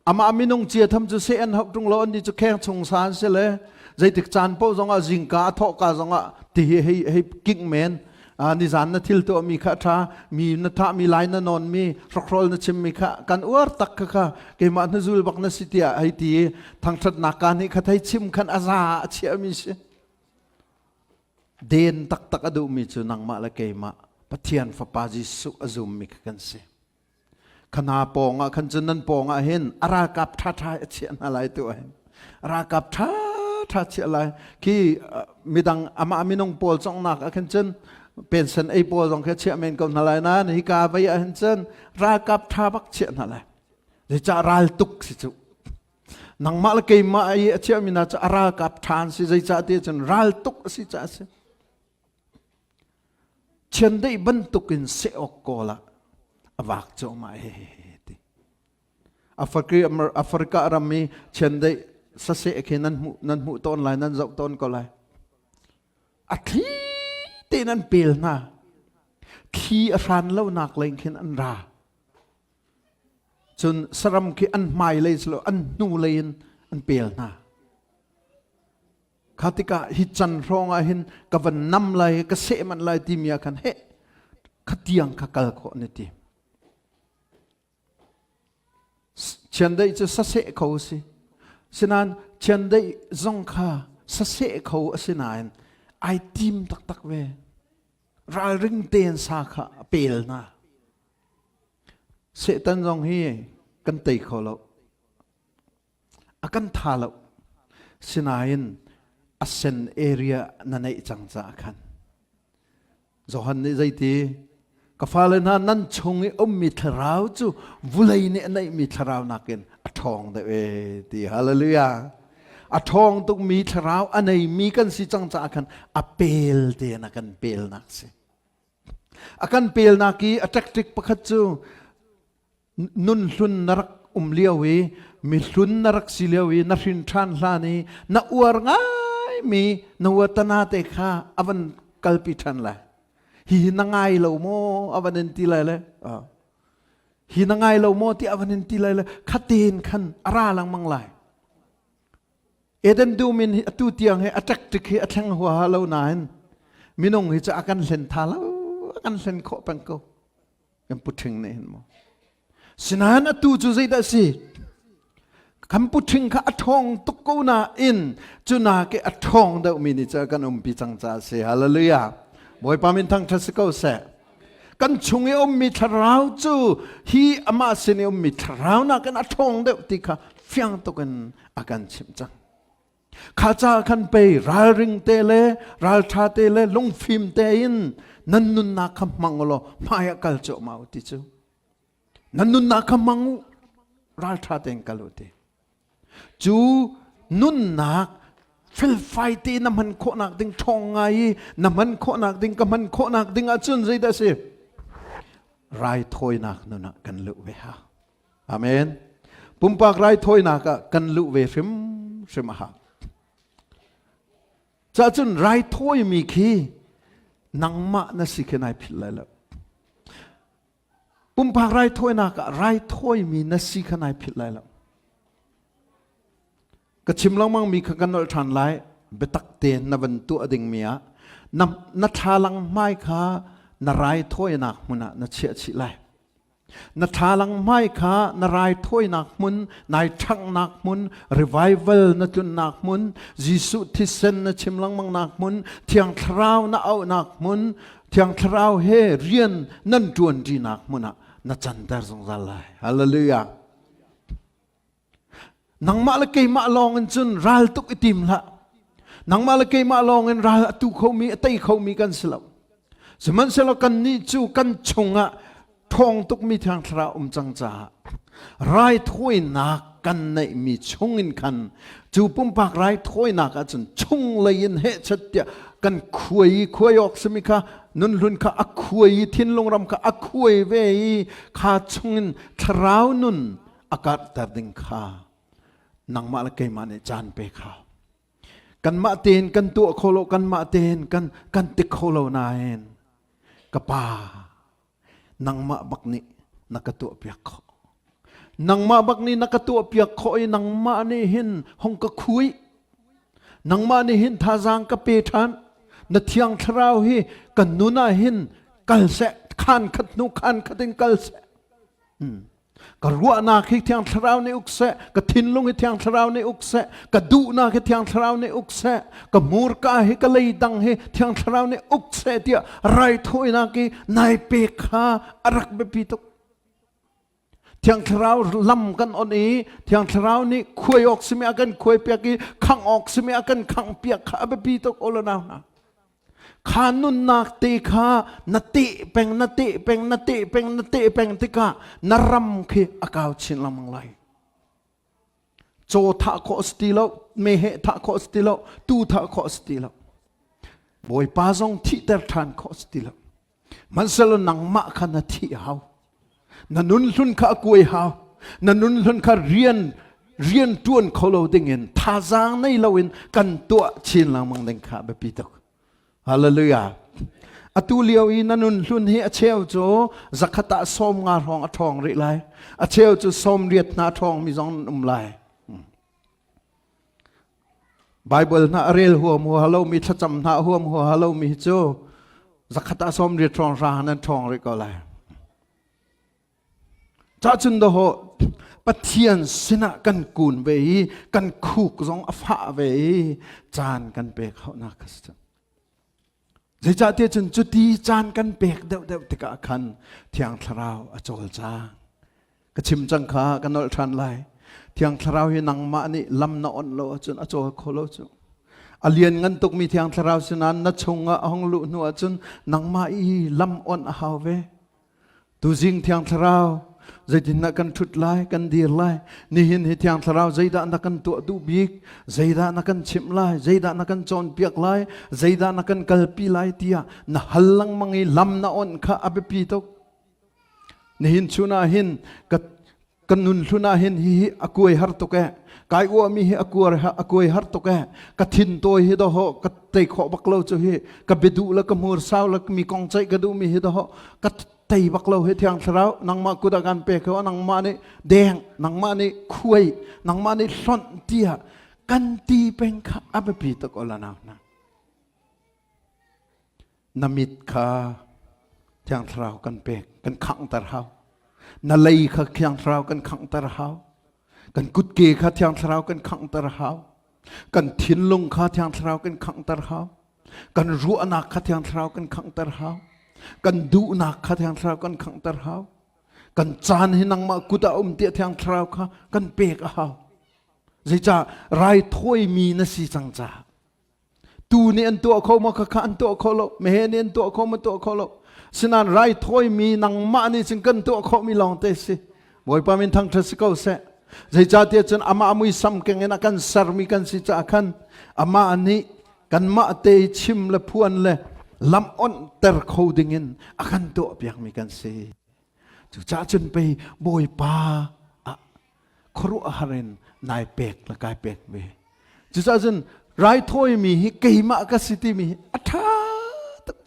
Amah minung cia tham cu seh an hauh ṭung lo an ni cu kheng chung sa an si le zeitik caan paoh zongah zingka a thawhka zongah ti hi hei hei kingh men nizan na thil tuahmi kha a ṭha mi na thahmi lai na nawnmi hrokhrawl na chimmi kha kan uar tak kha kha keimah hnuzul bak na si tiah hei ti i thangṭhatnak ka nih kha thei chim khan a za a chiahmi si den taktak a duhmi cu nangmah le keimah Pathian Fapa Jesuh a zummi kha kan si. Khana pawng ah khan cun nan pawng ah hin a ralkap ṭhaṭha a chiah hna lai tu hin a ralkap ṭhaṭha chiah lai khi midang amah minung pawl congnak ah khan cun pension ei pawl zong khi chiah men ko hna lai nain hika vei ah hin cun ralkap ṭha bak chiah hna lai zeicah ral tuk si cu nangmah le keimah i a chiahmi hna cu a ralkap ṭha an si zeicah ti cun ral tuk a si caah a si Chiandeih bantukin seh awk kawl ah a vak cuahmah he ti. Africa ram i chiandeih saseh khi nan hmuh nan hmuh tawn lai nan zoh tawn ko lai. A thli tein an pel hna. Thli a hran lonak lei khin an ra. Cun saram khi an hmai lei silo an hnu lei in an pel hna. Kha tikah hi can hrawng ah hin ka van nam lai ka seh manh lai timi ah khan heh khatiang kha kal khawh na ti. Chiandeih cu saseh kho a si. Sinain chiandeih zong kha saseh kho a si nain ai tim taktak ve. Ralring tein sa kha a pel hna. Satan zong hi kan tei kho lo. A kan tha lo. Sinain a sen area na neih cang caah khan Johan nih zeiti ka fale hna nan chung i ummi thlarau cu vulei nih a neihmi thlarau nakin a ṭhawng deuh e ti hallelujah a ṭhawng tukmi thlarau a neimi kan si cang caah khan a pel tein a kan pelnak si a kan pelnak i a tactic pakhat cu Nun hlun na rak um lio i mihlun na rak si lio i na hrin ṭhan hlan i na uar ngaimi na uatana te kha a van kalpi ṭhan lai. Hihi na ngai lo maw a van in ti lai le hi na ngai lo maw ti a van in ti lai le khatein khan a ra lengmang lai. Eden dum in atu tiang hi a tactic hi a thleng huaha lo nain minung hi cu a kan hlen tha lo a kan hlen khawh peng ko. Kan puṭhing nih hin maw. Sinain atu cu zeidah a si? Kan puṭhing kha a ṭhawng tuk ko nain cu nakin a ṭhawng deuhmi nih cun kan umpi cang caah a si. Hallelujah. Bawipa min thangṭhat si ko seh. Kan chung i ummi thlarau cu hi amah sin i ummi thlarau nakin a ṭhawng deuh ti kha fiang tuk in a kan chimh cang. Kha ca khan pei ralring te le ralṭha te le lungfim tein nan nunnak kha hmang u law hmai ah kal cuahmah u ti cu. Nan nunnak kha hmang u, ralṭha tein kal u ti. Cu nunnak felfai te na hman khawhnak ding ṭhawng ngai i na hman khawhnak ding ka hman khawhnak ding ahcun zeidah a si? Raithawinak nun ah kan luh ve hau. Amen. Pumpak raithawinak ah kan luh ve hrimhrim a hau. Cahcun raithawimi khi nangmah na si khi nai philh lai lo. Pumpak raithawinak ah raithawimi na si kha nai philh lai lo. Ka chim lengmang mi kha kan nolh ṭhan lai. Biatak tein na van tuah dingmi ah na, na thlalang hmai kha na raithawinak hmun ah na chiah chih lai. Na thlalang hmai kha na raithawinak hmun, nai ṭhanghnak hmun, revival na tlunnak hmun, Jesuh thisen na chim lengmangnak hmun, Thiang Thlarau na auhnak hmun, Thiang Thlarau he rian nan ṭuanṭinak hmun ah na canter zungzal lai. Hallelujah. Nangmah le keimah lawng in cun ral tuk i tim hlah. Nangmah le keimah lawng in ral a tu khomi, a tei khomi kan si lo. Sihmanhsehlaw kannih cu kan chungah ṭhawng tukmi Thiang Thlarau um cang caah raithawinak kan neihmi chungin khan cu pumpak raithawinak ahcun chunglei in hehchat tiah kan khuai i khuai awk simi kha nunhlun kha a khuai i thinlung ram kha a khuai ve i kha chungin thlarau nun a karhter ding kha nangmah le keimah nih caan pe kha. Kanmah tein kan tuah kho lo, kanmah tein kan kan ti kho lo nain ka pa nangmah bak nih na ka tuah piak khawh. Nangmah bak nih na ka tuah piak khawh i nangmah nih hin hong ka khui. Nangmah nih hin thazaang ka pe ṭhan. Na thiang thlarau hi kan nun ah hin kal seh, khan khat hnu khan khat in kal seh. Ka ruahnak hi Thiang Thlarau nih uk seh, ka thinlung hi Thiang Thlarau nih uk seh, ka duhnak hi Thiang Thlarau nih uk seh, ka hmurka hi ka leidang hi Thiang Thlarau nih uk seh tiah raithawinak i nai pek kha a rak biapi tuk. Thiang Thlarau lam kan on i Thiang Thlarau nih khuai awk simi a kan khuai piak i khangh awk simi a kan khangh piak kha a biapi tuk o nau hna. Kha nunnak te kha na teh peng na teh peng na teh peng na teh peng tikah na ram khi a kau chin lengmang lai. Caw thah khawh si ti lo, meheh thah khawh si ti lo, tuu thah khawh si ti lo. Bawipa zong thihter ṭhan khawh si ti lo. Hmanhsehlaw nangmah kha na thih hau. Na nun hlun kha a kuai hau. Na nun hlun kha rian rian ṭuan kho lo dingin thazaang nei loin kan tuah chin lengmang ding kha biapi tuk. Hallelujah. Atu lio i na nun hlun hi a cheu cu zakhat ah 50 hrawng a ṭhawng rih lai. A cheu cu 80 hna a ṭhawng mi zong an um lai. Baibal hna a rel huam huaha lomi thlacam hna a huam huaha lomi hi cu zakhat ah 80 ṭhawng hra nan ṭhawng rih ko lai. Cahcun dawhawh Pathian sinah kan kun ve i kan khuk zong a fah ve i caan kan pek hauhnak kha si. Zeicahtiah cun cuti caan kan pek deuhdeuh tikah khan Thiang Thlarau a cawlcang. Ka chim cang kha ka nolh ṭhan lai. Thiang Thlarau hi nangmah nih lam na onh lo ahcun a cawl kho lo cu. A lian ngan tukmi Thiang Thlarau sinain na chungah a hung luh hnu ahcun nangmah i lam onh a hau ve. Tuzing Thiang Thlarau zeitindah kan ṭhut lai, kan dir lai? Nihin hi Thiang Thlarau zeidah na kan tuah duh bik? Zeidah na kan chimh lai? Zeidah na kan cawnpiak lai? Zeidah na kan kalpi lai tiah na hal lengmang i lam na onh kha a biapi tuk. Nihin chun ah hin ka kan nun hlun ah hin hihi a kuai har tuk e kai uami hi a kuar a kuai har tuk e ka thin tawi hi doho ka tei khawh bak lo cu hi ka biaduh le ka hmur sau le mi kong ceih ka duh mi hi doho ka tei bak lo hi thiang thlarau nangmah kut ah kan pe kho nangmah nih deng nangmah nih khuai nangmah nih hlonh tiah kan ti peng kha a biapi tuk ola nau na Na mit kha Thiang Thlarau kan pek, kan khanghter hau. Na lei kha Thiang Thlarau kan khanghter hau. Kan kutke kha Thiang Thlarau kan khanghter hau. Kan thinlung kha Thiang Thlarau kan khanghter hau. Kan ruahnak kha Thiang Thlarau kan khanghter hau. Kan duhnak kha Thiang Thlarau kan khanghter hau. Kan caan hi nangmah kut ah um tiah Thiang Thlarau kha kan pek a hau. Zeicah raithawimi na si cang caah. Tu nih an tuah kho maw khakha an tuah kho lo meheh nih an tuah kho maw tuah kho lo sinan raithawimi nangmah nih cun kan tuah khawhmi lawng te si Bawipa min thangṭhat si ko seh zeicahtiah cun amah muisam keng in a kan sermi kan si caah khan amah nih kanmah te chim le phuan le lam onhter kho dingin a kan tuah piakmi kan si cucaah cun pei Bawipa ah khuaruahhar in nai pek le kai pek ve cucaah cun raithawimi hi keimah ka si timi hi a ṭha tuk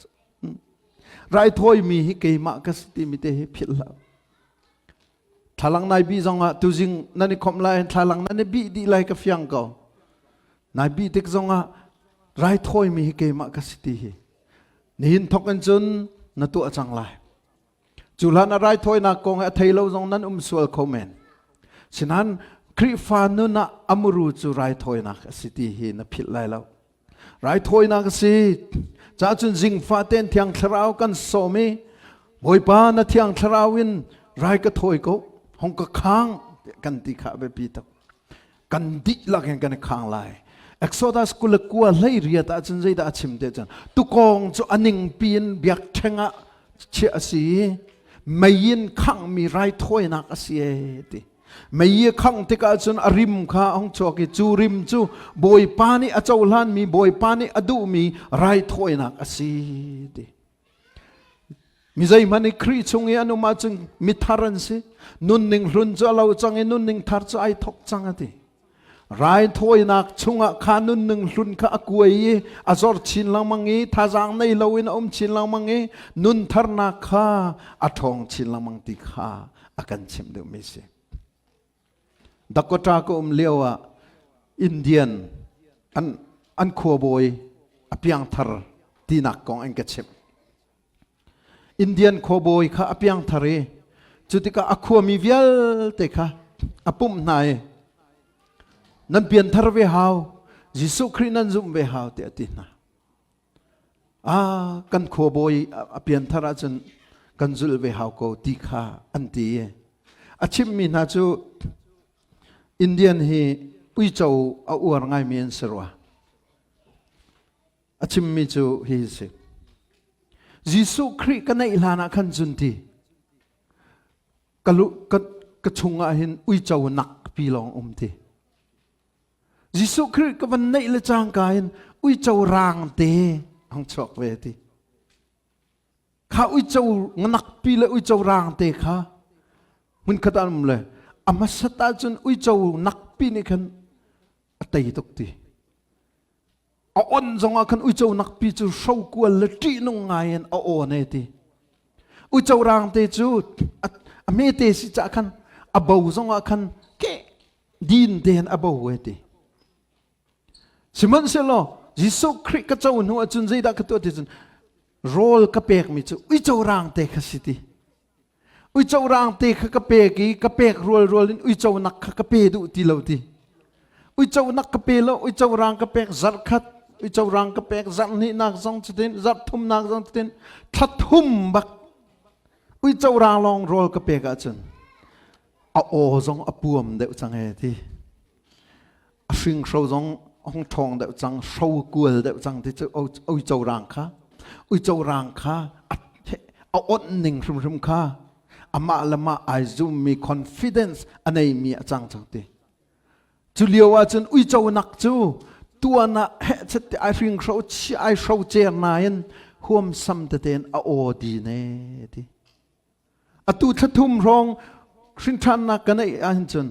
raithawimi hi keimah ka si timi te hi philh hlah thlalang nai bi zongah tuzing nan i khomh lai thlalang nan i bih dih lai ka fiang ko nai bih tik zongah raithawimi hi keimah ka si ti hi nihin thok in cun na tuah cang lai Cu hlan a raithawinak kong a thei lo zong nan um sual kho men. Sinan Khrihfa nun ah amuru cu raithawinak a si ti hi na philh lai lo. Raithawinak a si. Ca cun zingfa ten thiang thlarau kan sawm i Bawipa na thiang thlarau in rai ka thawi ko hong ka khang kan ti kha biapi tuk. Kan dihlak in kan i khang lai. Exodus 29 hlei riat ah cun zeidah a chim te cun tukawng cu a ningpi in biakṭheng ah chiah a si i mei in khanghmi raithawinak a si e ti. Mei i khangh tikah cun a rim kha a hung chuak i cu rim cu Bawipa nih a cohlanmi Bawipa nih a duhmi raithawinak a si ti. Mi zeihmanh i Khrih chung i an um ahcun mithar an si. Nunning hlun cu a lo cang i nunning thar cu ai thok cang a ti. Raithawinak chungah kha nunning hlun kha a kuai i a zor chin lengmang i thazaang nei loin a um chin lengmang i nun tharnak kha a ṭhawng chin lengmang ti kha a kan chimh duhmi si. Dakota ka um lio ah Indian an khuabawi a piangthar tinak kong an ka chimh. Indian khuabawi kha a piangthar i cu tikah a khuami vialte kha a pumh hna i nan pianthar ve hau, Jesuh Khrih nan zumh ve hau tiah a ti hna. Ah, kan khuabawi a pianthar ahcun kan zulh ve hau ko ti kha an ti i a chimmi hna cu Indian hi uico a uar ngaimi an si rua. A chimmi cu hi si. Jesuh Khrih ka neih hlan ah khan cun ti ka lu ka ka chungah hin uico nak pi lawng um ti. Jesuh Khrih ka van neih le cangka in uico raang te hong chuak ve ti. Kha uico nganakpi le uico raang te kha hmunkhat ah an um le a hmasat ahcun uico nakpi nih khan a tei tuk ti. A on zongah khan uico nakpi cu hrokual le ṭihnung ngai in a awn e ti. Uico raang te cu a hmete si cah khan a bo zongah khan ke din tein a bo e ti. Sihmanhsehlaw Jesuh Khrih ka co hnu ahcun zeidah ka tuah ti cun rawl ka pekmi cu uico raang te kha si ti. Uico raang te kha ka pek i ka pek rual rual in uico nak kha ka pe duh ti lo ti. Uico nak ka pe lo, uico raang ka pek zarh khat, uico raang ka pek zarh hnihnak zong cutin, zarh thumnak zong cutin, thla thum bak uico raang lawng rawl ka pek ahcun a aw zong a puam deuh cang e ti a hringhro zong hong ṭhawng deuh cang hro kual deuh cang ti cu uico rang kha uico rang kha a onh ning hrimhrim kha amah le mah ai zummi confidence a neimi a cang cang ti cu lio ahcun uico nak cu tuan ah hehchet ti ai hringhro chi ai hro cer nain huamsam tete in a aw di ne ti Atu thla thum hrawng hrinṭhannak ka neih ahhin cun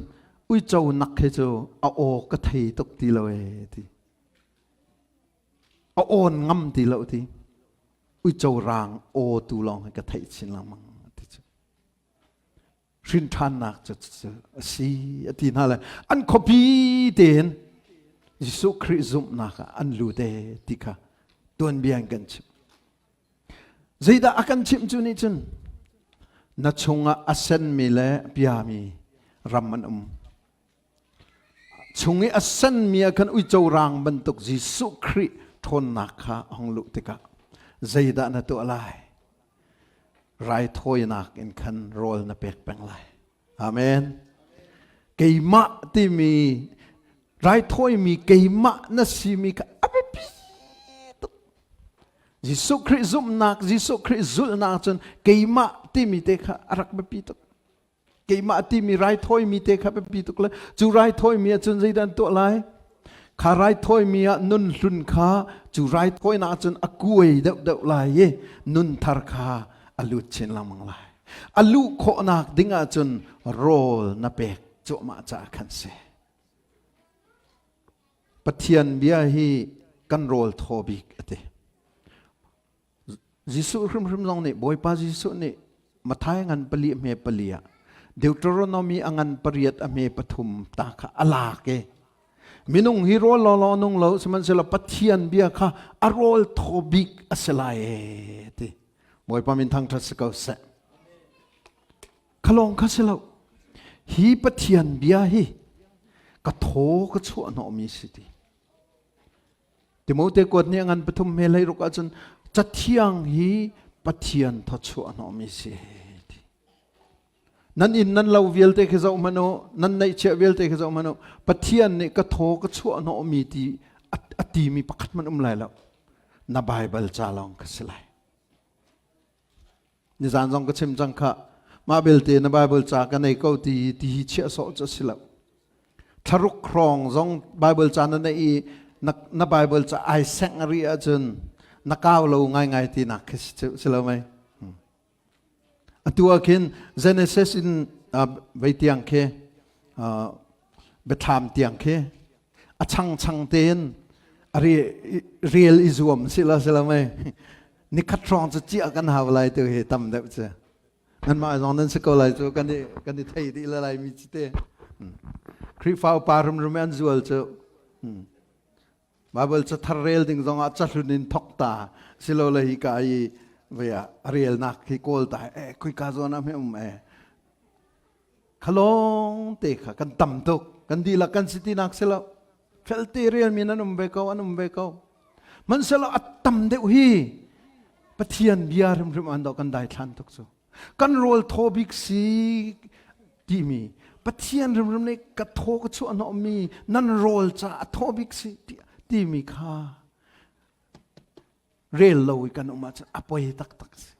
uico nak he cu a aw ka thei tuk ti lo ee ti. A awn ngam ti lo ti. Uico raang aw tu lawng hi ka theih chin lengmang ti cu. Hrinṭhannak cu a si a ti hna le an khuapi tein Jesuh Khrih zumhnak ah an lut ee ti kha tuanbia in kan chim. Zeidah a kan chimh cu nih cun na chungah a senmi le piami ram an um. Chung i a senmi ah khan uico raang bantuk Jesuh Khrih ṭhawnnak kha a hung luh tikah zeidah na tuah lai? Raithawinak in khan rawl na pek peng lai. Amen. Keimah timi raithawimi keimah na simi kha a biapi tuk. Jesuh Khrih zumhnak, Jesuh Khrih zulhnak cun keimah timi te kha a rak biapi tuk. Keimah timi raithawimi te kha biapi tuk le cu raithawimi ah cun zeidah an tuah lai? Kha raithawimi ah nun hlun kha cu raithawinak cun a kuai deuhdeuh lai i nun thar kha a lut chin lengmang lai. A luh khawhnak ding ahcun rawl na pek cuahmah caah khan si. Pathian bia hi kan rawl thaw bik a ti. Jesuh hrimhrim zong nih Bawipa Jesuh nih Matthai ngan pali a hme pali ah Deuteronomy a ngan pariat a hme pathum ta kha a lak i minung hi rawl lawlaw nung lo sihmanhsehlaw Pathian bia kha a rawl thaw bik a si lai e ti. Bawipa min thangṭhat si ko seh. Khalawng kha si lo. Hi Pathian bia hi ka thaw ka chuah hnawhmi si ti. Timote kuat nih a ngan pathum he hlei ruk ahcun cathiang hi Pathian thawchuah hnawhmi si ti. Nan inn nan lo vialte khi zoh hmanh u, nan neihchiah vialte khi zoh hmanh u, Pathian nih ka thaw ka chuah hnawhmi ti a timi pakhat hmanh um lai lo. Na Baibal ca lawng ka si lai. Nizan zong ka chim cang kha. Mah belte na Bible ca ka nei ko ti ti hi chiah sawh cu si lo. Thlaruk hrawng zong Bible ca na nei i na, na Bible ca ai sengh rih ahcun na kau lo ngaingai ti nak khi si lo mei. Atu ah khin Genesis in vei tiang khi biathlam tiang khi. A changchang tein a rel i zuam si la si lo mei. Nikhat hrawng cu ciah kan hau lai tu hi tam deuh cu. Nanmah zong nan si ko lai cu kan i kan i thei dih la lai mi ci te. Khrihfa upa rumrum an zual cu. Bible ca thar rel ding zongah cahlun in thok ta silole hi ka i vea relnak hi kawl ta e khoi ka zawn ah hme um e khalong te kha kan tam tuk kan dihlak kan si tinak si lo felte rel mi nan um ve ko an um ve ko hmanhsehlaw a tam deuh hi Pathian bia hrimhrim an do kan daithlan tuk cu kan rawl thaw bik si timi Pathian hrimhrim nih ka thaw ka chuah hnawhmi nan rawl ca a thaw bik si timi kha rel lo i kan um ahcun a poi taktak si.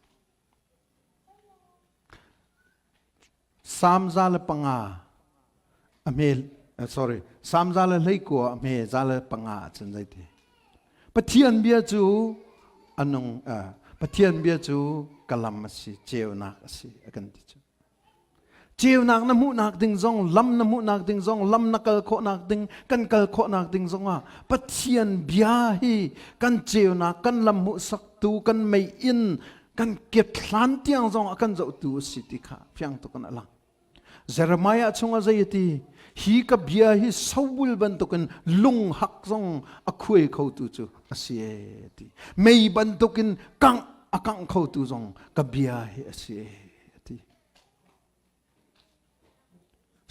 Salm 105 a hme sorry Salm 119 a hme 105 ahcun zeiti Pathian bia cu a nung Pathian bia cu ka lam a si ceunak a si a kan ti cu ceunak na hmuhnak ding zong lam na hmuhnak ding zong lam na kal khawhnak ding kan kal khawhnak ding zong ah Pathian bia hi kan ceunak kan lam hmuhsaktu kan mei inn kan kethlan tiang zong a kan zohtu a si ti kha fiang tuk in a lang. Jeremiah chungah zei a ti? Hi ka bia hi sobul bantukin lunghak zong a khuai khotu cu a si e ti. Mei bantukin kangh a kangh khotu zong ka bia hi a si e ti.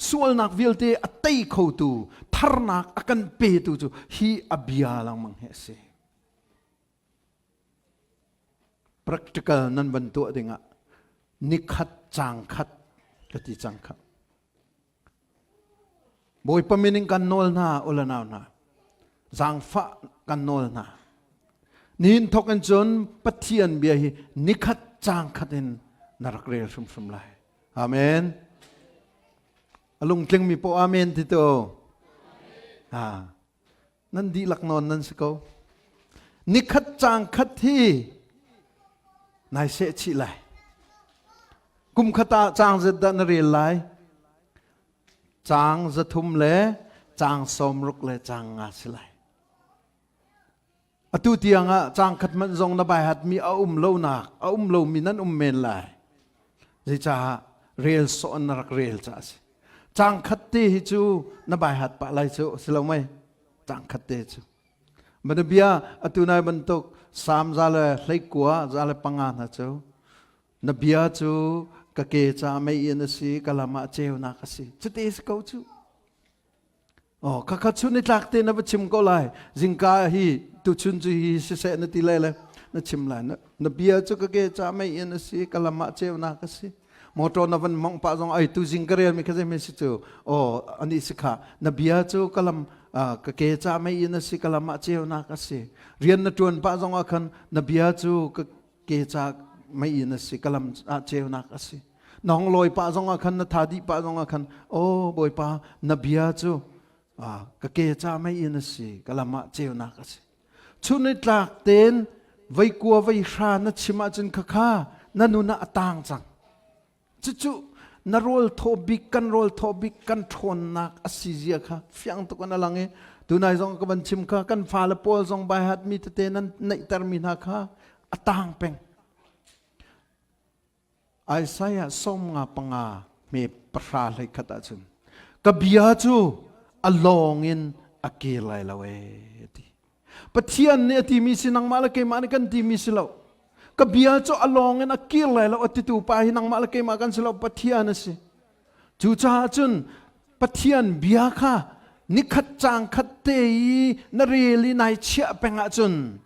Sualnak vialte a tei khotu, tharnak a kan petu cu hi a bia lengmang hi a si. Practical nan van tuah dingah nikhat caang khat ka ti cang kha. Bawipa min in kan nawl hna ula nau hna. Zaangfah kan nawl hna. Nihin thok in cun Pathian bia hi nikhat caang khat in na rak rel hrimhrim lai. Amen. A lungtling mi poh amen ti tu. Ha. Nan dihlak nawn nan si ko. Nikhat caang khat hi nai seh chih lai. Kum khat ah caang zet dah na rel lai. Caang 300 le caang 60 le caang nga si lai. Atu tiang ah caang khat hmanh zong na baihat mi a um lonak, a um lomi nan um men lai. Zeicah rel sawh na rak rel ca a si. Caang khat te hi cu na baihat pah lai cu si lo mei? Caang khat te cu. Banabia atu nai bantuk Salm 119, 105 hna cu na bia cu ka ke ca mei in a si, ka lam ah ceunak a si. Cuti si ko cu. Oh, khakha chun ni tlak te na va chim ko lai. Zingka hi tuchun cu hi siseh na ti lai le na chim lai. Na, na bia cu ka ke ca mei in a si, ka lam ah ceunak a si. Motor na van mong pa zong ai tu zing ka rel mi kha zei si cu. Oh, ani si kha. Na bia cu ka lam ka ke ca mei in a si, ka lam ah ceunak a si. Rian na tuan pa zong ah khan na bia cu ka ke ca mei in a si ka lam ah ceunak a si na hong lawi pah zong ah khan na tha dih pah zong ah khan oh bawipa na bia cu ka ke ca mei in a si ka lam ah ceunak a si chun ni tlak ten vei kua vei hra na chim ahcun khakha na nun ah a tang cang Cucu na rawl thaw bik kan rawl thaw bik kan ṭhawnnak a si zia kha fiang tuk in a lang i tunai zong ka van chim kha kan fale pawl zong baihat mi tete nan neihter mi hna kha a tang peng. Isaiah 55 me pahra hlei khat ahcun ka bia cu a lawng in a kir lai lo ee ti. Pathian nih a timi si nangmah le keimah nih kan timi si lo. Ka bia cu a lawng in a kir lai lo a titu pa hi nangmah le keimah kan si lo Pathian a si. Cucaah cun Pathian bia kha nikhat caang khat te i na rel i nai chiah peng ahcun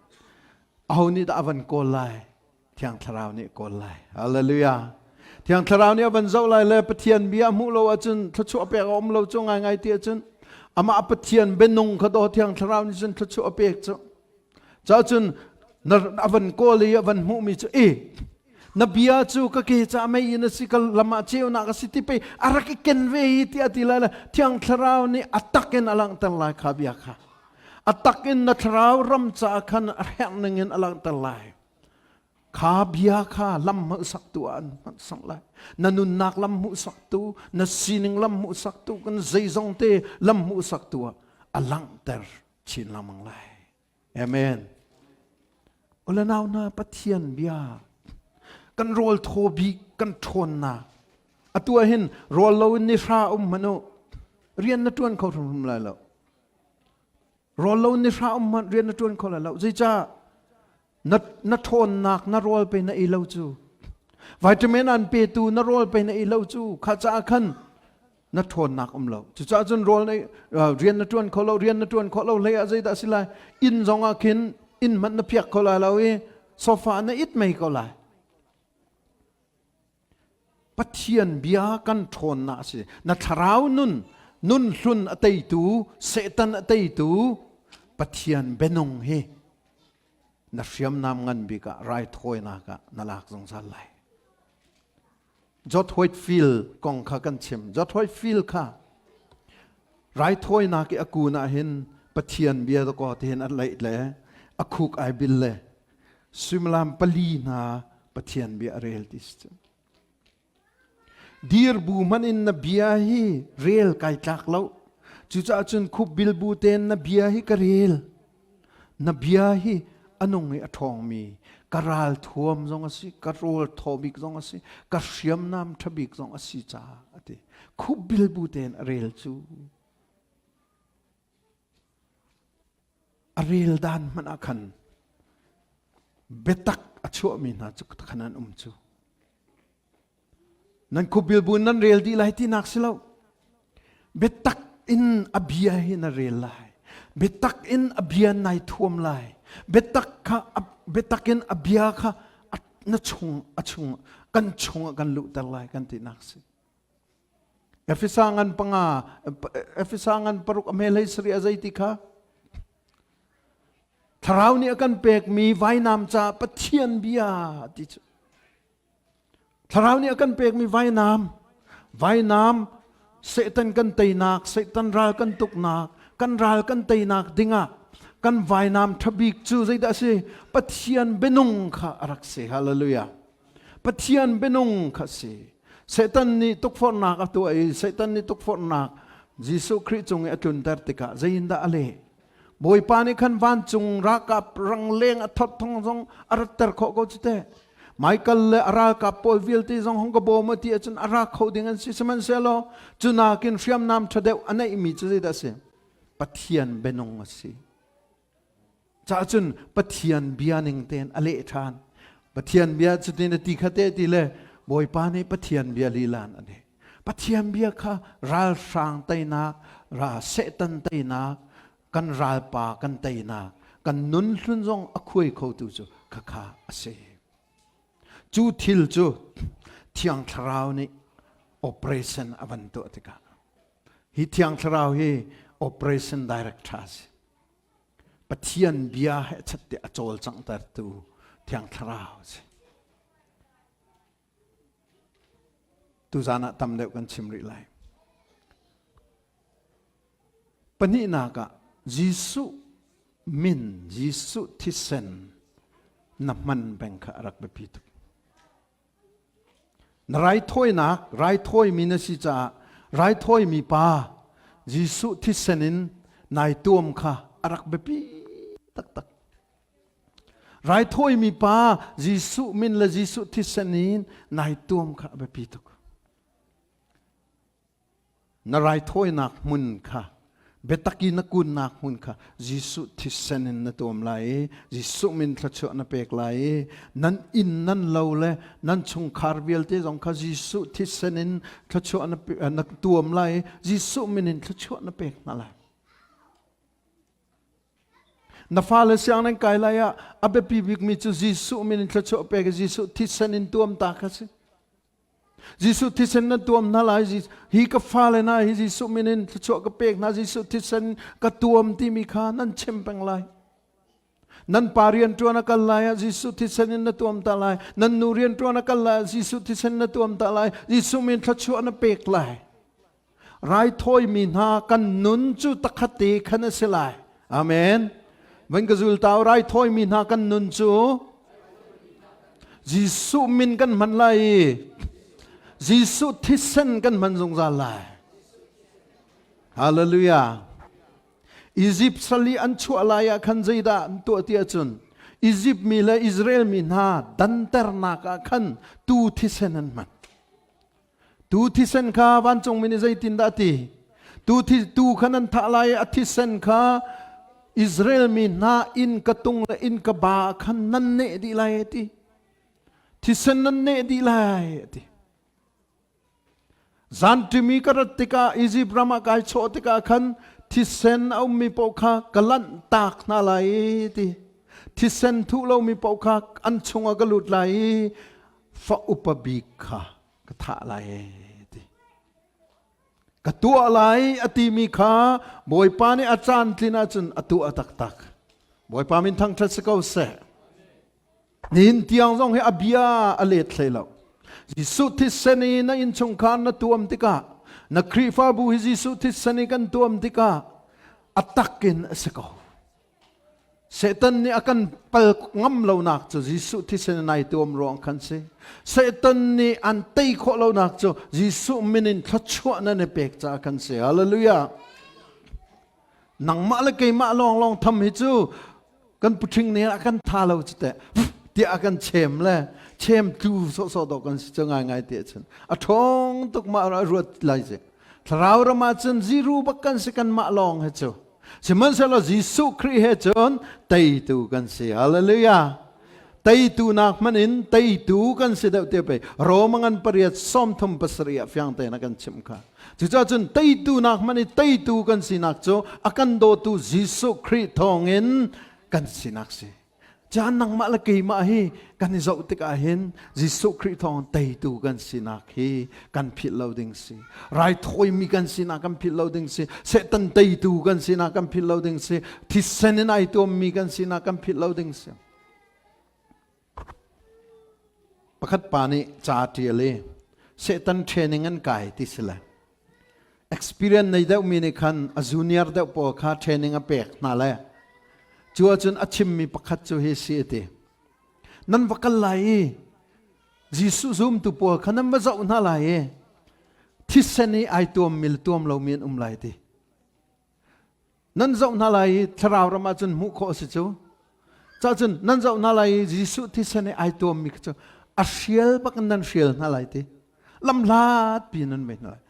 aho nih dah a van kawl lai? Thiang Thlarau nih kawl lai. Hallelujah. Thiang Thlarau nih a van zoh lai le Pathian bia hmuh lo ahcun thluachuah pek a um lo cu ngaingai ti ahcun amah Pathian bianung kha daw Thiang Thlarau nih cun thluachuah a pek cu. Cacun na a van kawl i a van hmuhmi cu e na bia cu ka ke ca mei in a si ka lam ah ceunak a si ti pei a rak i ken ve hi tiah ti lai le Thiang Thlarau nih a tak in a langhter lai kha bia kha. A tak in na thlarau ram caah khan a herh ning in a langhter lai. Kha bia kha lam hmuhsaktu ah an hmanhsak lai. Na nunnak lam hmuhsaktu, na sining lam hmuhsaktu, kan zeizong te lam hmuhsaktu ah. a langhter chin lengmang lai. Amen. Ulanau hna Pathian bia kan rawl thaw bik kan ṭhawnnak atu ah hin rawl lo in ni hra um hmanh u rian na ṭuan kho hrimhrim lai lo. Rawl lo ni hra um hmanh rian na ṭuan kho lai lo. Zeicah? Na, na ṭhawnnak na rawl pe na ei lo cu. Vitamin an petu na rawl pe na ei lo cu. Kha caah khan na ṭhawnnak um lo. Cucaah cun rawl na, rian na ṭuan kho lo, rian na ṭuan khawh lo hlei ah zeidah si lai? Inn zong ah khin inn hmanh na phiak kho lai lo i sofa na it mei ko lai. Pathian bia kan ṭhawnnak a si. Na thlarau nun, nun hlun a teitu, Satan a teitu Pathian bianung hi na hriamnam ngan bik ah raithawinak ah na lak zungzal lai. George Whitefield kong kha kan chim. George Whitefield kha raithawinak i a kun ah hin Pathian bia dakaw ti hin a leih le a khuk ai bil le suimilam pali hna Pathian bia a rel ti si cu. Dir bu hmanh in na bia hi rel kai tlak lo. Cucaah cun khup bil bu tein na bia hi ka rel. Na bia hi a nung i a ṭhawngmi ka ral thuam zong a si, ka rawl thaw bik zong a si, ka hriamnam ṭha bik zong a si caah a ti. Khup bil bu tein a rel cu. A rel dan hmanh ah khan biatak a chuahmi hna cu khan an um cu. Nan khup bu nan rel dih lai tinak si lo. Biatak in a bia hi na rel lai. Biatak in a bia nai thuam lai. Biatak kha biatak in a bia kha na chung a chung kan chung ah kan luhter lai kan tinak si. Efesa ngan panga Efesa ngan paruk a hme hlei sarih a zei ti kha Thlarau nih a kan pekmi vainam ca Pathian bia ti cu Thlarau nih a kan pekmi vainam vainam Satan kan teinak Satan ral kan tuknak kan ral kan teinak dingah kan vainam thabik cu zeidah a si Pathian bianung kha a rak si hallelujah Pathian bianung kha si. Satan nih tukforhnak a tuah i Satan nih tukforhnak Jesuh Khrih cung i a tlunter tikah zeiindah a leh? Bawipa nih khan vancung ralkap rangleng a thot thong zong a ratter khawh ko cu teh. Michael le a ralkap pawl vialte zong hong ka bawm a ti ahcun a ra kho ding an si. Sihmanhsehlaw cu nakin hriamnam ṭha deuh a neihmi cu zeidah a si? Pathian bianung a si. Cah cun Pathian bia ning tein a leh ṭhan. Pathian bia cutin a ti kha te ti le Bawipa nih Pathian bia lilan a leh. Pathian bia kha ralhrang teinak, ra Satan teinak, kan ralpa kan teinak, kan nun hlun zong a khuai khotu cu khakha a si. Cu thil cu Thiang Thlarau nih operation a van tuah tikah hi Thiang Thlarau hi operation director a si. Pathian bia he chatte a cawlcanghtertu Thiang Thlarau a si. Tuzan ah tam deuh kan chim rih lai. Pahnihnak ah Jesuh min, Jesuh thisen na hman peng kha a rak biapi tuk. Na raithawinak, raithawimi na si caah raithawimi pa Jesuh thisen in nai tuam kha a rak biapi taktak. Raithawimi pa Jesuh min le Jesuh thisen in nai tuam kha a biapi tuk. Na raithawinak hmun kha biatak i na kunnak hmun kha Jesuh thisen in na tuam lai i Jesuh min thluachuah na pek lai i nan inn nan lo le nan chungkhar vialte zong kha Jesuh thisen in thluachuah na, na tuam lai i Jesuh min in thluachuah na pek hna lai. Na fale siang nan kai lai ah a biapi bikmi cu Jesuh min in thluachuah pek i Jesuh thisen in tuam ta kha si. Jesuh thisen na tuam hna lai hi ka fale hna hi Jesuh min in thluachuah ka pek hna Jesuh thisen ka tuam timi kha nan chim peng lai nan pa rian ṭuan a kal lai ah Jesuh thisen in na tuam ta lai nan nu rian ṭuan a kal lai ah Jesuh thisen na tuam ta lai Jesuh min thluachuah na pek lai raithawimi hna kan nun cu takhat te khan a si lai amen van ka zul tau raithawimi hna kan nun cu Jesuh min kan hman lai i Jesuh thisen kan hman zungzal lai. Hallelujah. Izipt sal i an chuah lai ah khan zeidah an tuah ti ahcun Izipt mi le Israel mi hna danternak ah khan tuu thisen an hman. Tuu thisen kha vancungmi nih zeitindah a ti? Tuu, thi, tuu kha nan thah lai i a thisen kha Israel mi hna inn ka tung le inn ka ba ah khan nan neh dih lai a ti. Thisen nan neh dih lai a ti. Zanṭim i ka rat tikah Izipt ram ah kai chawh tikah khan thisen a ummi paoh kha ka lanh tak hna lai i ti. Thisen thuh lomi paoh kha an chungah ka lut lai i fa upa bik kha ka thah lai ti. Ka tuah lai a timi kha Bawipa nih a caan tlin ahcun a tuah taktak. Bawipa min thangṭhat si ko seh. Nihin tiang zong hi a bia a let hlei lo. Jesuh thisen i na innchungkhar na tuam tikah na Khrihfabu hi Jesuh thisen i kan tuam tikah a tak in a si ko. Satan nih a kan pal ngam lonak cu Jesuh thisen in ai tuam ruang khan si. Satan nih an tei khawh lonak cu Jesuh min in thluachuah nan i pek caah khan si. Hallelujah. Nangmah le keimah lawnglawng tham hi cu kan puṭhing nih a kan tha lo cu teh tiah a kan chem le chem tlu sawhsawh dawh kan si cu ngaingai ti ahcun a ṭhawng tuk mah a ruat lai si thlarau ram ah cun ziru bak kan si kan mah lawng he cu sihmanhsehlaw Jesuh Khrih he cun teitu kan si hallelujah teitu nak hmanh in teitu kan si deuh te pei Roma ngan pariat 37 ah fiang tein a kan chimh kha Cucaah cun teitu nak hmanh i teitu kan sinak cu a kan dawtu Jesuh Khrih thawngin kan sinak si. Caan nangmah le keimah hi kan i zoh tikah hin Jesuh Khrih thawng teitu kan sinak hi kan philh lo ding si. Raithawimi kan sinak kan philh lo ding si. Satan teitu kan sinak kan philh lo ding si. Thisen in ai tuammi kan sinak kan philh lo ding si. Pakhat pa nih ca a ṭial i Satan training an kai ti si le experience nei deuhmi nih khan a junior deuh pawl kha training a pek hna le cu ahcun a chimmi pakhat cu hi si a ti. Nan va kal lai i Jesuh zumtu pawl kha nan va zoh hna lai i thisen i ai tuammi le tuam lomi an um lai ti. Nan zoh hna lai i thlarau ram ah cun hmuh khawh a si cu. Cahcun nan zoh hna lai i Jesuh thisen i ai tuammi kha cu a hrial bak in nan hrial hna lai ti. Lamhlat pi nan mei hna lai.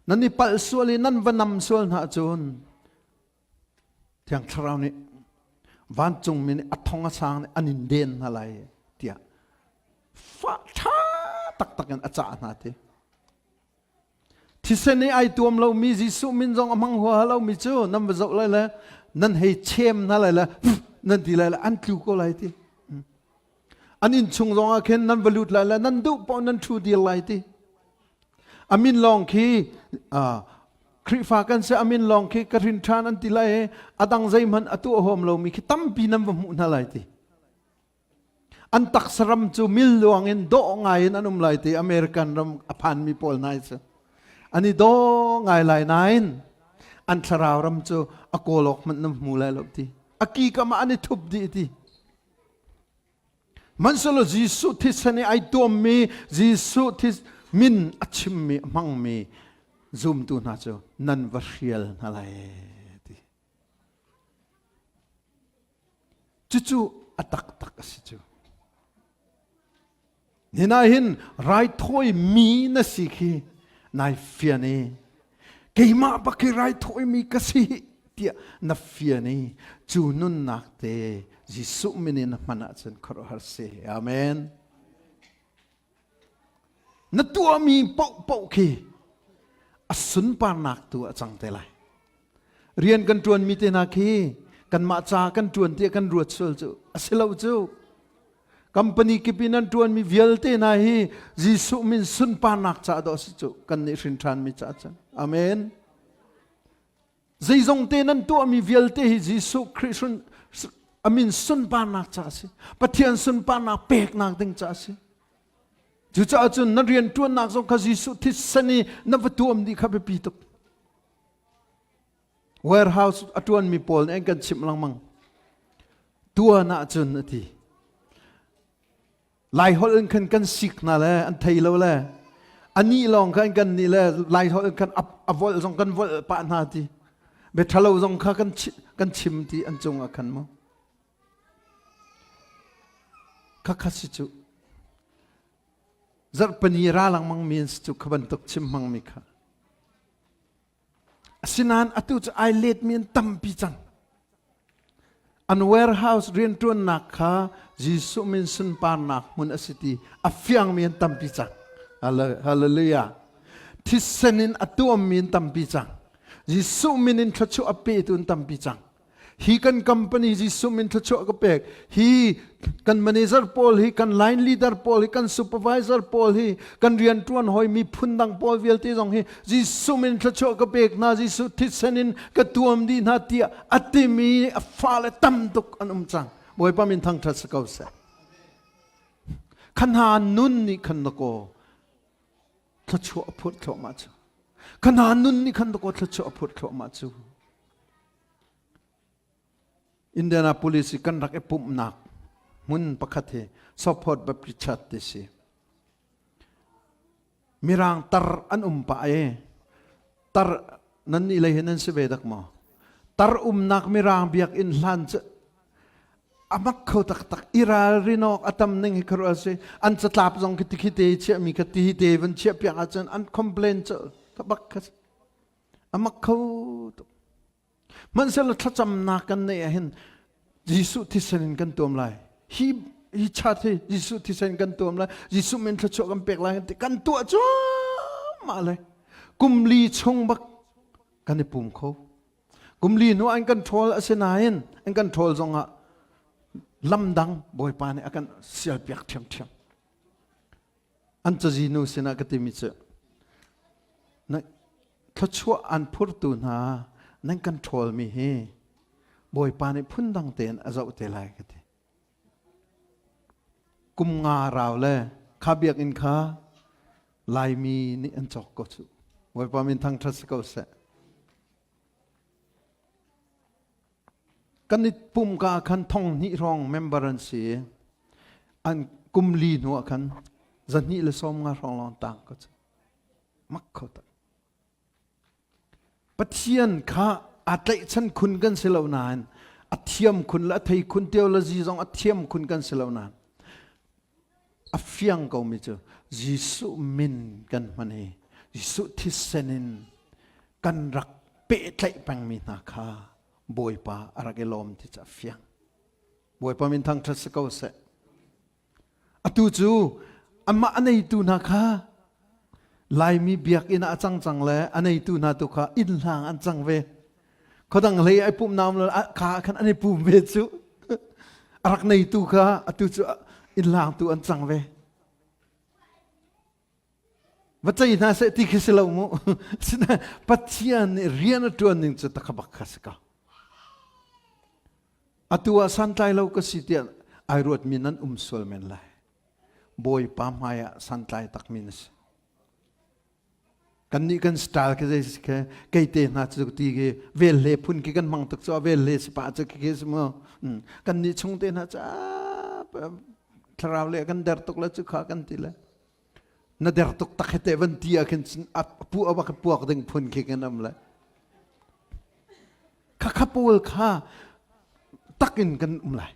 Nan i palh sual i nan va nam sual hna ahcun Thiang Thlarau nih vancungmi nih a thong a sang nih an in den hna lai tiah fah ṭha taktak in a cah hna ti. Thisen i ai tuam lomi Jesuh min zong a hmang huaha lomi cu nan va zoh lai le nan hei chem hna lai le nan ti lai le an tlu ko lai ti. An inn chung zong ah khin nan va lut lai le nan duh paoh nan ṭhu dir lai ti. A min lawng khi Khrihfa kan si a min lawng khi ka hrin ṭhan an ti lai i a dang zeihmanh a tuah huam lomi khi tampi nan va hmuh hna lai ti. An taksa ram cu mil luang in dawh ngai in an um lai ti American ram a phanmi pawl hna cu. An i daw ngai lai nain an thlarau ram cu a kawl awk hmanh na hmu lai lo ti. A ki kam ah an i thup dih ti. Hmanhsehlaw Jesuh thisen i ai tuammi Jesuh this min a chimmi a hmangmi zumtu hna cu nan va hrial hna lai ti. Cucu a taktak a si cu. Nihin ah hin raithawi mi na si khi nai fian i keimah bak hi raithawi mi ka si tiah na fian i cu nunnak te Jesuh min in na hman ahcun khuaruahhar si. Amen. Na tuahmi paohpaoh khi a sunparnak tu a cang te lai. Rian kan ṭuanmi te hna khi kanmah ca kan ṭuan tiah kan ruat sual cu a si lo cu. Company kip in an ṭuanmi vialte hna hi Jesuh min sunparnak ca dawh a si cu kan nih hrin ṭhanmi ca cun. Amen. Zeizong te nan tuahmi vialte hi Jesuh Khrih sun a min sunparnak ca a si. Pathian sunparnak peknak ding ca a si. Cucaah cun na rian ṭuannak zong kha Jesuh thisen i na va tuam dih kha biapi tuk. Warehouse a ṭuanmi pawl nih an kan chimh lengmang. Tuan ahcun a ti. Laiholh in khan kan sik hna le an thei lo le anih lawng khan kan nih le Laiholh in khan a volh zong kan volh pah hna ti. Bia ṭhalo zong kha kan chim ti an cungah khan mu. Khakha si cu. Zarhpini ra lengmang mi an si cu kha bantuk chim hmangmi kha. Asinain atu cu ai letmi an tampi cang. An warehouse rianṭuannak kha Jesuh min sunparnak hmun a si ti a fiangmi an tampi cang. Hallelujah. Thisen in a tuammi an tampi cang. Jesuh min in thluachuah a petu an tampi cang. Hi kan company Jesuh min thluachuah ka pek. Hi kan manager pawl hi, kan line leader pawl hi, kan supervisor pawl hi, kan rianṭuan hoi mi phundang pawl vialte zong hi Jesuh min thluachuah ka pek hna, Jesuh thisen in ka tuam dih hna tiah a timi a fale tam tuk an um cang. Bawipa min thangṭhat si ko seh. Kha hna nun nih khan na kaw thluachuah a phurh thluahmah cu. Kha hna nun nih khan na kaw thluachuah a phurh thluahmah cu. Indianapolis i kan rak i pumhnak hmun pakhat hi Southport Baptist Church ti si. Mirang tar an um pah i tar nan nih lei hi nan si ve dak maw? Tar umnak mirang biakinn hlan cu amak kho taktak i ralrin awk a tam ning hi khuaruah si an catlap zong khi tikhi te chiahmi kha ti te van chiah piak ahcun an complain cu ka bak kha amak kho tuk Hmanhsehlaw thlacamnak kan neih ahhin Jesuh thisen in kan tuam lai. Hi hi chat hi Jesuh thisen kan tuam lai. Jesuh min thluachuah kan pek lai ti kan tuah cuahmah le kum li chung bak kan i pum kho. Kum li hnu an kan ṭhawl asinain an kan ṭhawl zongah lamdang Bawipa nih a kan sialpiak ṭhiamṭhiam. An cazi nu sinah ka timi cu na thluachuah an phurtu hna nan kan ṭhawlmi hi Bawipa nih phundang tein a zoh te lai ka ti. Kum nga rau le kha biakinn kha Laimi nih an cawk ko cu. Bawipa min thangṭhat si ko seh. Kan i pumka ah khan thong hnih hrawng member an si i an kum li hnu ah khan 250 hrawng lawng tang ko cu. Mak kho tak. Pathian kha aa tlaihchan khun kan si lo nain a thiam khun le a thei khun theology zong a thiam khun kan si lo nain a fiang komi cu Jesuh min kan hman i Jesuh thisen in kan rak pehtlaih pengmi hna kha Bawipa a rak i lawm ti cu a fiang. Bawipa min thangṭhat si ko seh. Atu cu amah a neitu hna kha Laimi biakinn ah a cang cang le a neitu hna tu kha inn hlang an cang ve. Khuadang hlei ai pum naum lo kha khan an i pum ve cu. A rak neitu kha atu cu inn hlang tu an cang ve. Va cei hna seh ti khi si lo mu. Sinain Pathian nih rian a ṭuan ning cu takhabak kha si ko. Atu ah santlai lo ka si tiah ai ruatmi nan um sual men lai. Bawipa hmai ah santlai takmi na si. Kannih kan style khi zei si khe kei te hna cu ti khi vel hle phun khi kan hmang tuk cu vel hle si pa cu khi si mu. Kannih chung te hna cu thlarau le kan der tuk le cu kha kan ti le. Na der tuk tak he te van ti ah khin a pu a bak puak ding phun khi kan am le. Kha kha pawl kha takin kan um lai.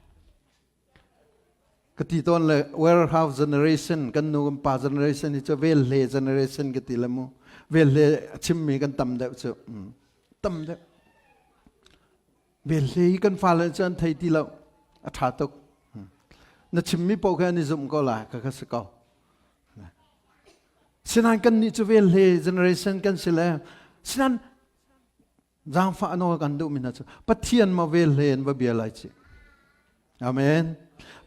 Ka ti tawn le warehouse generation kan nu kan pa generation hi cu vel hle generation ka ti le mu. Vel hle a chimmi kan tam deuh cu. Tam deuh. Vel hle hi kan fale cu an thei ti lo. A ṭha tuk. Na chimmi paoh khi an i zumh ko lai ka kha si ko. Sinain kan nih cu vel hle generation kan si le sinain Zaangfah nawl kan duhmi hna cu Pathian ma vel hlen va bia lai ci. Amen.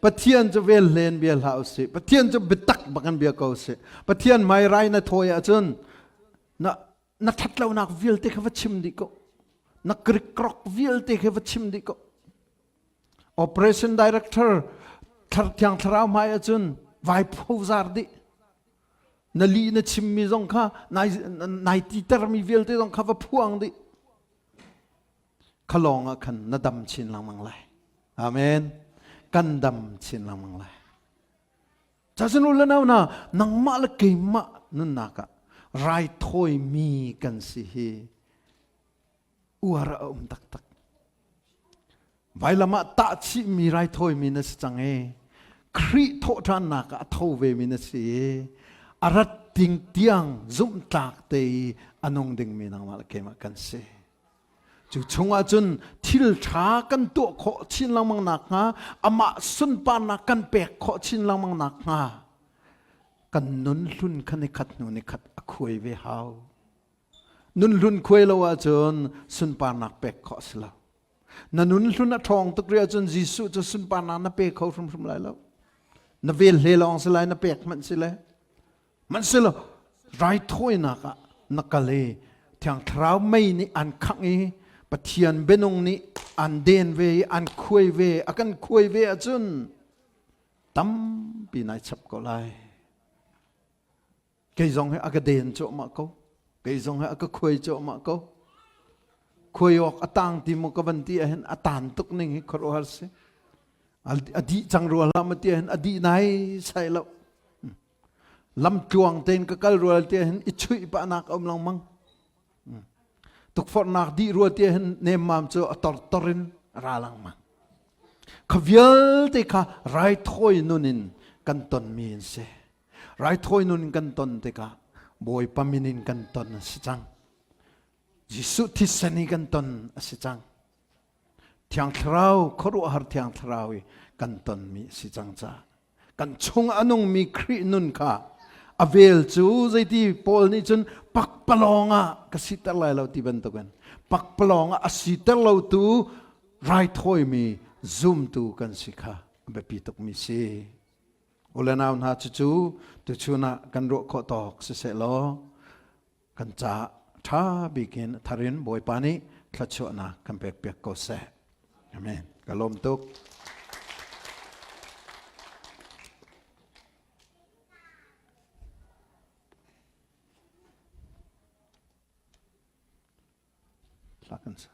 Pathian cu vel hlen bia hlah usih. Pathian cu biatak bak in bia ko usih. Pathian hmai rai na thawi ahcun na na ṭhatlonak vialte kha va chim dih ko. Na krikrok vialte kha va chim dih ko. Operation Director Thiang Thlarau hmai ahcun vai phozar dih. Na li na chimmi zong kha nai titermi vialte zong kha va phuang dih. Kha lawng ah khan na dam chin lengmang lai. Amen. Kan dam chin lengmang lai. Cacun u le nau na nangmah le keimah nunnak ah raithawimi kan si hi. Uar a um taktak. Vailam ah tahchihmi raithawimi na si cang i Khrih thawhṭhannak ah a tho vemi na si i a rat ding tiang zumhtlak te i a nung dingmi nangmah le keimah kan si. Cu chungah cun thil ṭha kan tuah khawh chin lengmang nakhnga amah sunparnak kan pek khawh chin lengmang nakhnga kan nun hlun kha nikhat hnu nikhat a khuai ve hau. Nun hlun khuai lo ahcun sunparnak pek khawh a si lo. Na nun hlun a ṭhawng tuk rih ahcun Jesuh cu sunparnak na pe kho hrimhrim lai lo. Na vel hle lawng si lai, na pek hmanh si le. Hmanh si lo, raithawinak ah na kal i Thiang Thlarau mei nih an khangh i Pathian bianung nih an den ve i an khuai ve, a kan khuai ve ahcun tampi nai chap ko lai. Kei zong hi a ka den cuahmah ko. Kei zong hi a ka khuai cuahmah ko. Khuai awk a tang ti maw ka van ti ahhin a tan tuk ning hi khuaruahhar si. A dih cang rua hlah ma ti ahhin a dih nai sai lo. Lam tluang tein ka kal rual ti ahhin i chuih pah nak a um lengmang. Tukforhnak dih rua ti ahhin nemmam cu a tortor in a ra lengmang. Kha vialte kha raithawi nun in kan tonmi an si. Raithawi nun kan ton tikah Bawipa min in kan ton a si cang. Jesuh thisen i kan ton a si cang. Thiang Thlarau, khuaruahhar Thiang Thlarau i kan tonmi a si cang caah kan chung a nungmi Khrih nun kha a vel cu zeiti Paul nih cun pakpalawng ah ka siter lai lo ti bantukin pakpalawng ah a siter lotu raithawimi zumtu kan si kha a biapi tukmi si. U le nau hna cucu tuchun ah kan ruah khawh tawk siseh law kan caah ṭha bik in thar in Bawipa nih thluachuahnak kan pekpiak ko seh. Amen. Ka lawm tuk. Hla kan sa.